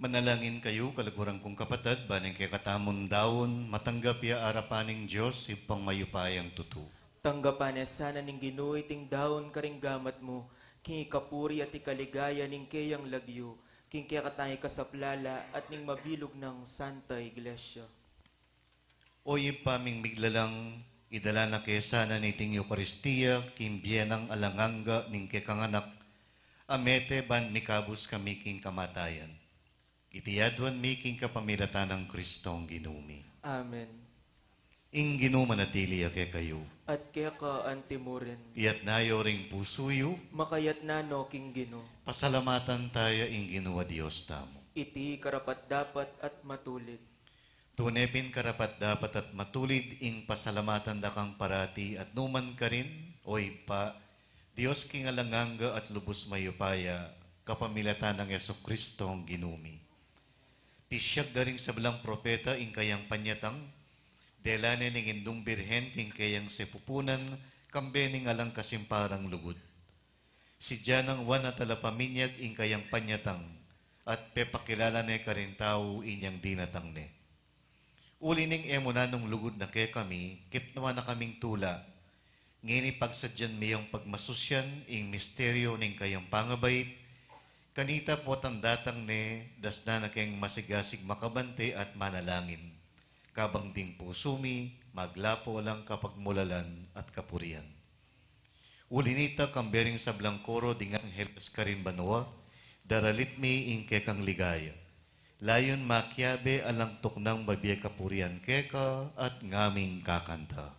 Manalangin kayu, kaluguran kung kapatad, ban ing kekatamung daun matanggap ya arapan ning Dios, Ibpang mayupayang tutu. Tanggapan ne sana ning Ginu iting daun karing gamat mu, king ikapuri at ikaligaya ning keyang lagyu, king kekatang ikasaplala at ning mabilug nang Santa Iglesia. O Ibpa ming miglalang, idala na ke sana niting Eukaristia king bie nang alang angga ning kekang Anak, a mete ban mikabus kami king kamatayan. Iti aduan mi king kapamilatan nang Kristong Ginu mi. Amen. Ing Ginu manatili ya kekayu. At keka antimurin. Iyatas yu ring pusu yu. Makayatas no king Ginu. Pasalamatan taya ing Ginu a Dios tamu. Iti karapat-dapat at matulid. Tune pin karapat-dapat at matulid ing pasalamatan da kang parati at nukarin man, O Ibpa, Dios king alang angga at lubus mayupaya, kapamilatan nang Jesucristong Ginu mi. Pisyag da ring sablang propeta ing kayang panyatang, dela ne ning Indung Birhen king keyang sepupunan, kambe ning alang kasimparang lugud. Sidya nang Juan a Talapaminyag ing kayang panyatang, at pepakilala ne karing tau inyang dinatang ne. Uli ning e mu nanung lugud na kekami, kipnuan na kaming tula. Ngeni pagsadyan mi yang pagmasusyan ing misteryo ning kayang pangabait, kanita potang datang ne, dasnan na keng masigasig makabante at manalangin. Kabang ding pusu mi, maglapo lang kapagmulalan at kapurian. Uli nita, kambe ring sablang koro ding angheles karin banua, daralit mi ing kekang ligaya. Layun makiabe alang tuknang babie kapurian keka at ngaming kakanta.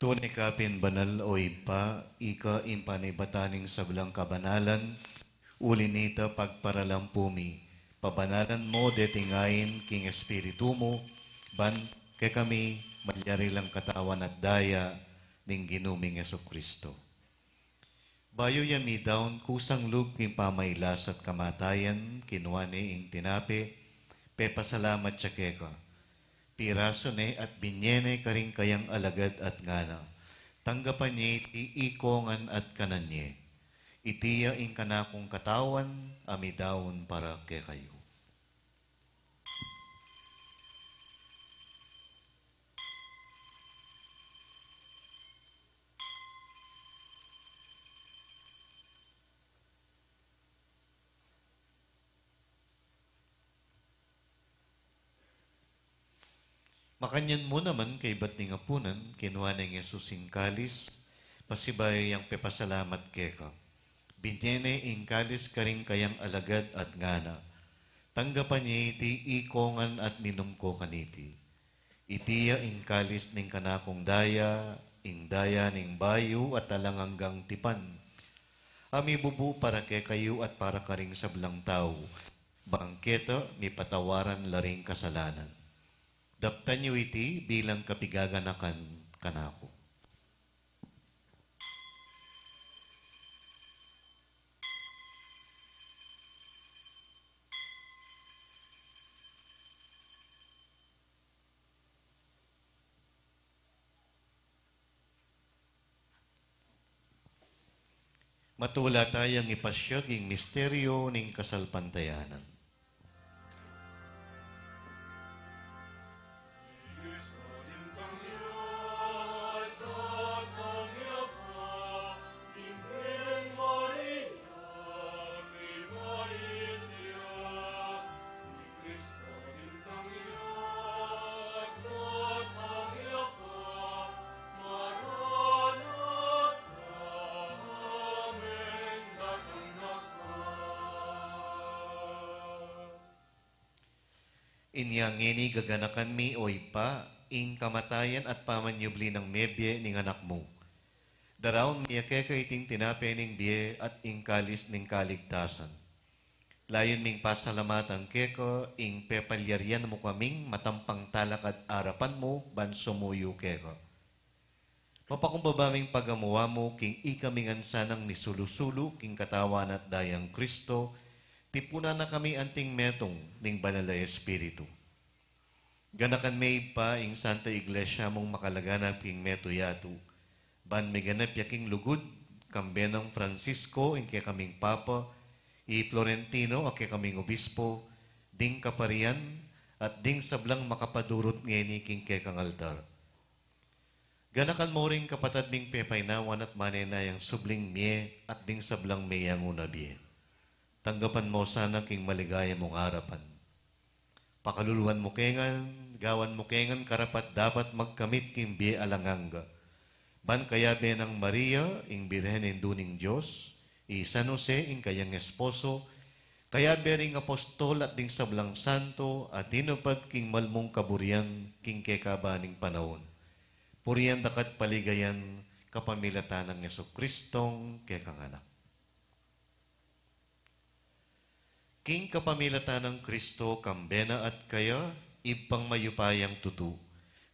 Tune ka pin banal, O Ibpa, ika ing panibatan ning sablang kabanalan, Uli nita, pagparalampu mi, pabanalan mu deting ain king Espiritu mu, ban kekami malyari lang katawan at daya ning Ginu ming Jesucristo. Bayu ya midaun kusang lub king pamailas at kamatayan, kinua ne ing tinape, pepasalamat ya keka, pirasu ne at binye ne karing kayang alagad at ngana, tanggapan ye iti ikongan at kanan ye. Iti ya ing kanakung katawan a midaun para kekayu. Makanyan mu naman kaybat ning apunan, kinua neng Jesus ing kalis, pasibayu yang pepasalamat keka. Binye ne ing kalis karing kayang alagad at ngana, tanggapan ye iti ikongan at minum ko kaniti. Iti ya ing kalis ning kanakung daya, ing daya ning bayu at alang anggang tipan, a mibubu para kekayu at para karing sablang tau, bang keta mipatawaran la ring kasalanan. Daptan yu iti bilang kapigaganakan kanaku. Matula tayang ipasyag ing misteryo ning kasalpantayanan. Inya ngeni gaganakan mi, o Ibpa, ing kamatayan at pamanyubli nang mebie ning Anak mu. Daraun mi ya keka iting tinape ning bie at ing kalis ning kaligtasan. Layun ming pasalamatan keka ing pepalyarian mu kaming matampang talakad arapan mu ban sumuyu keka. Mapakumbaba ming pagamu-amu king ikami ngan sanang misulu-sulu king katawan at dayang Kristo, tipunan na kami anting metung ning Banal a Espiritu. Ganakan me, Ibpa, ing Santa Iglesia mung makalaganap king metung yatu, ban miganap ya king lugud, kambe nang Francisco, ing kekaming Papa, i Florentino, a kekaming Obispo, ding kaparian, at ding sablang makapadurut ngeni king kekang altar. Ganakan mu ring kapatad ming pepainawan at manenayang subling mie at ding sablang meyangu na bie. Tanggapan mu sana king maligaya mung arapan. Pakaluluan mu ke ngan, gawan mu ke ngan karapat-dapat magkamit king bie alang angga. Ban kayabe nang Maria, ing Birhen Indu ning Dios, i San Jose, ing kayang esposo, kayabe ring apostol at ding sablang santo a tinupad king malmung kaburian king kekaban ning panaun, purian da ka't paligayan kapamilatan nang Jesucristong kekang Anak. King kapamilatan nang Kristo, kambe na at kaya, Ibpang mayupayang tutu,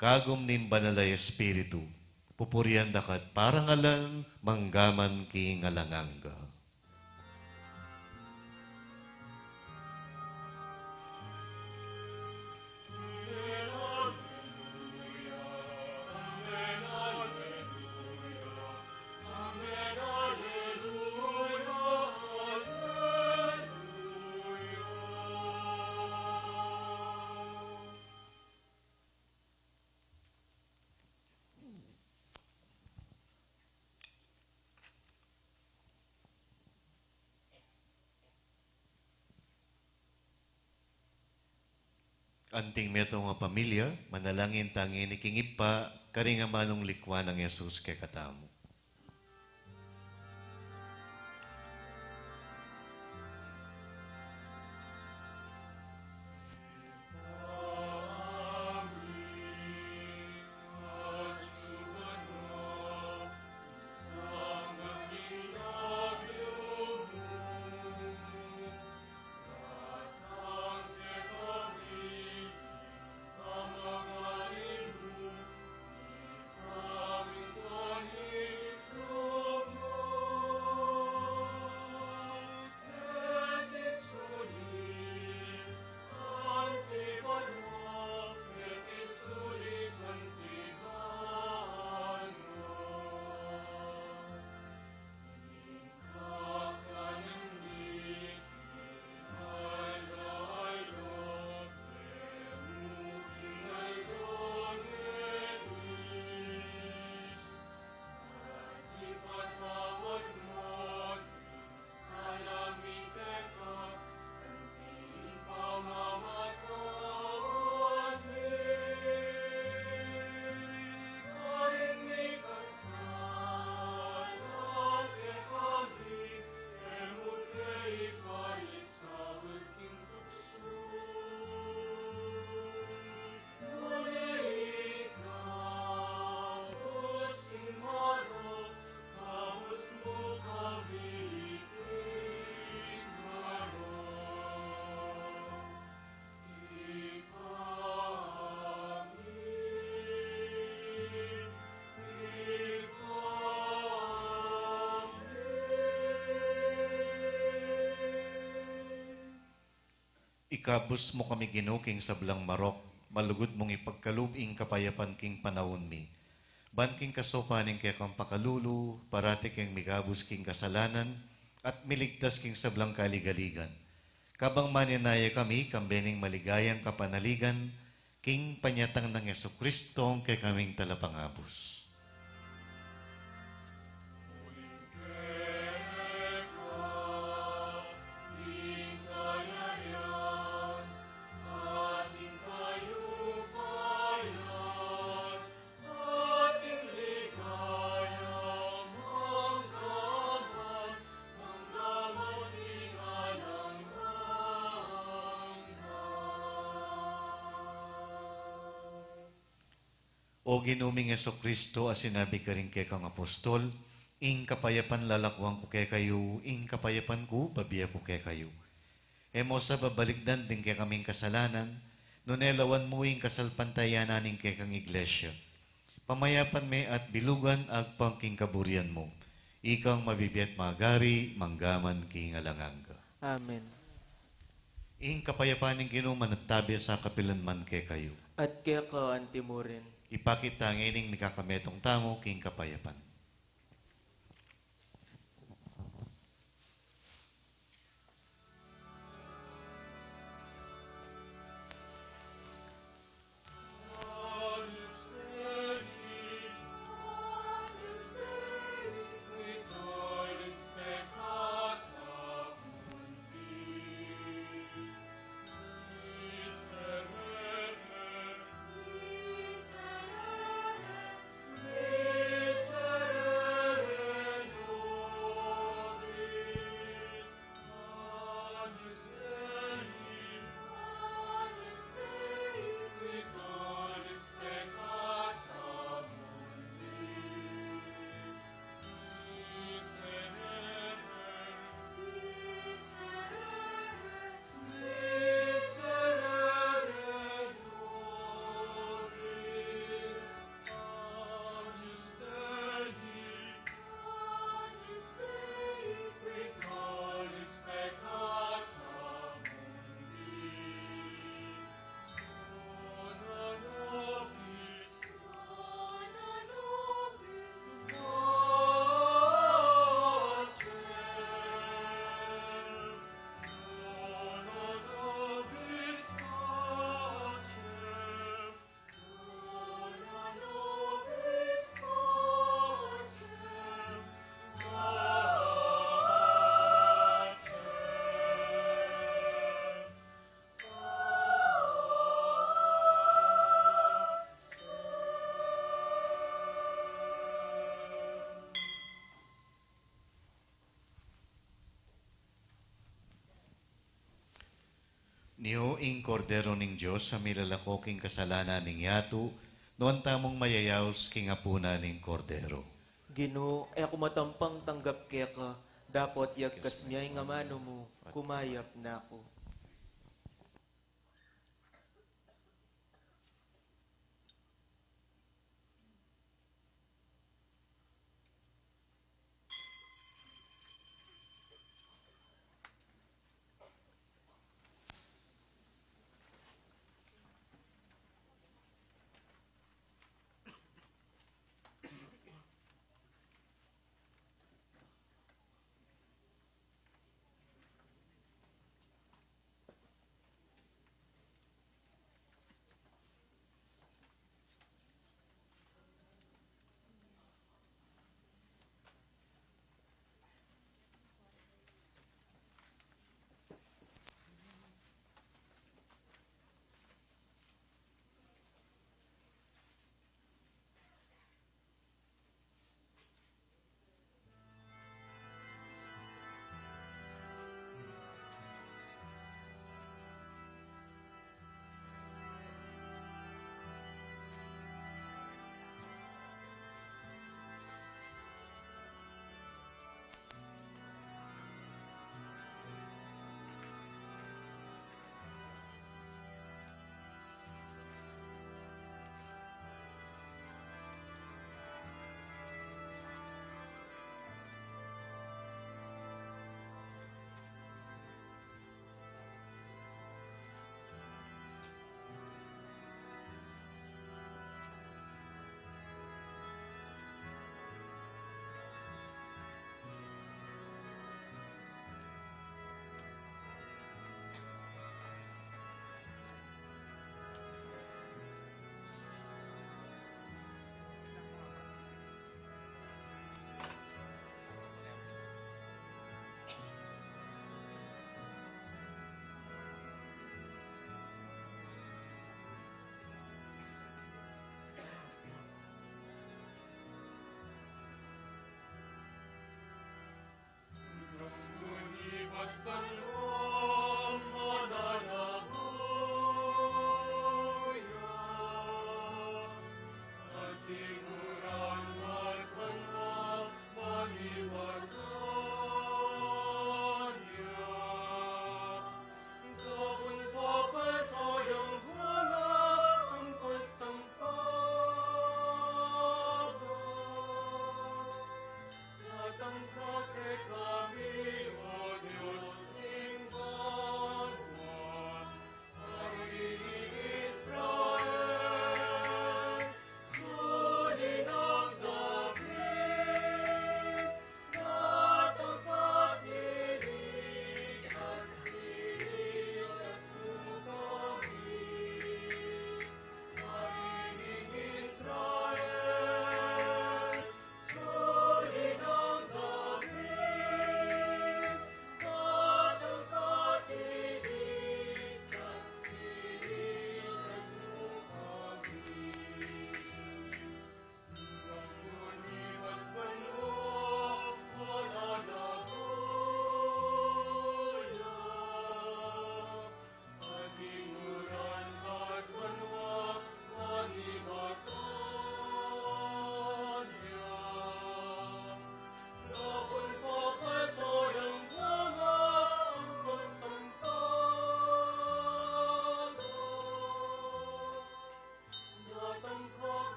kagum ning Banal a Espiritu, pupurian da ka't parangalan manggaman king alang angga. Anting metung a pamilya, manalangin ta ngeni king Ibpa, karing amanung likwan nang Jesus kekatamu. Ikabus mu kami, Ginu, king sablang marok, malugud mung ipagkalub ing kapayapan king panaun mi. Ban king kasaupan ning kekang pakalulu, parati keng mikabus king kasalanan, at miligtas king sablang kaligaligan. Kabang manenaya kami, kambe ning maligayang kapanaligan, king panyatang nang Jesucristo, kekaming talapangabus. O Ginu ming Jesucristo, a sinabi karing kekang apostol, "Ing kapayapan lalakuan ku kekayu, ing kapayapan ku babie ku kekayu." E mu sa babalikdan ding kekaming kasalanan, nune lawan mu ing kasalpantayanan ning kekang Iglesia. Pamayapan me at bilugan agpang king kaburian mu. Ikang mabibie at magari, mangga man king alang angga. Amen. Ing kapayapan ning Ginu manatnabe sa kapilan man kekayu. At keka antimurin. Ipakit ta ngening mikakametung tamu king kapayapan. Ini ing Kordero ning Dios, a milalako king kasalanan ning yatu. Nuan tamung mayayaus king apunan ning Kordero. Ginu, e ku matampang tanggap keka, dapot yagkas me ing amanu mu, kumayap na ku. At banwang mananabuya, at siguran at banwang maniwatan ya. Gabun papatayang wala ang pagsampala. Datang ka kekami, O Dios,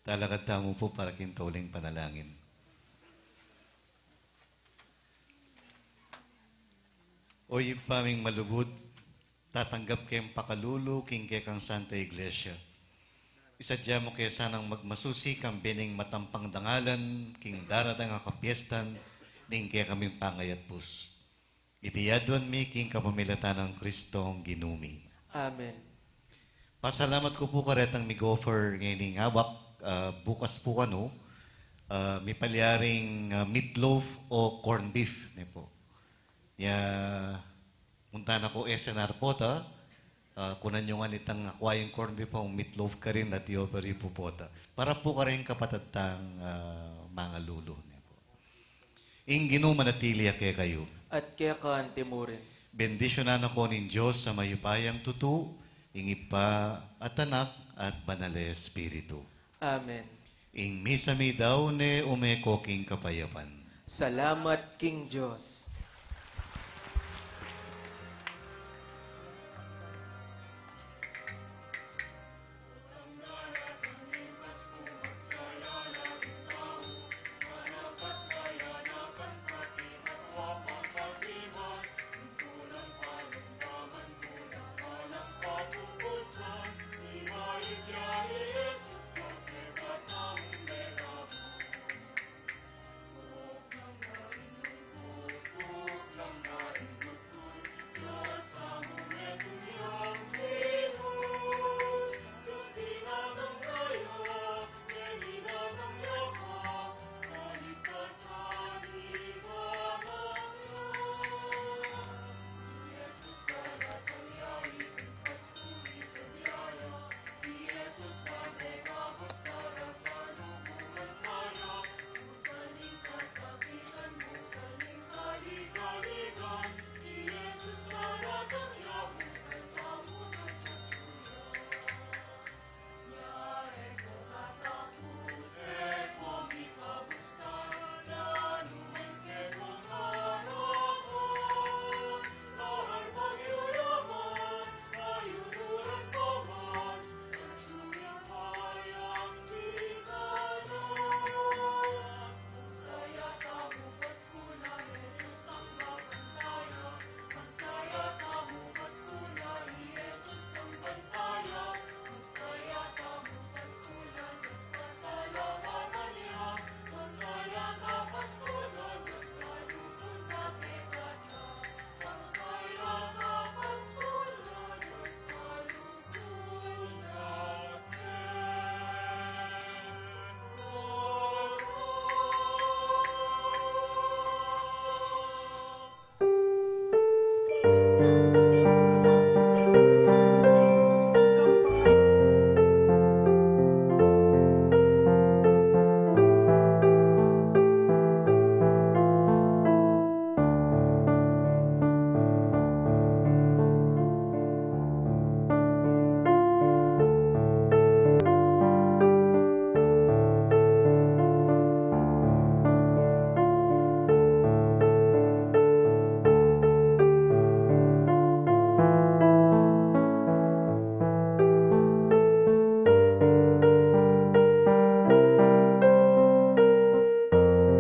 Talakad tamu pu para king tauling panalangin. O Ibpa ming malugud, tatanggap keng pakalulu king kekang Santa Iglesia. Isadya mu ke sanang magmasusi kambe ning matampang dangalan king daratang a kapiestan ning kekaming pangayatbus. Iti aduan mi king kapamilatan nang Kristong Ginu mi. Amen. Pasalamat ku pu karetang mig-offer ngening abak, ah, bukas pu kanu, ah, mipalyaring, ah, meatloaf o corned beef, ne pu. Ya, munta na ku S N R pu ta, ah, kunan yu ngan itang akwayung corned beef o meatloaf karin at i-offer yu pu pu ta. Para pu kareng kapatad tang, ah, mangalulu, ne pu. Ing Ginu manatili ya kekayu. At keka anti mu rin. Bendisyunan na ko ning Dios a mayupayang tutu, ing Ibpa at Anak at Banal a Espiritu. Amen. Ing misa mi dau ne, ume ko king kapayapan. Salamat king Dios.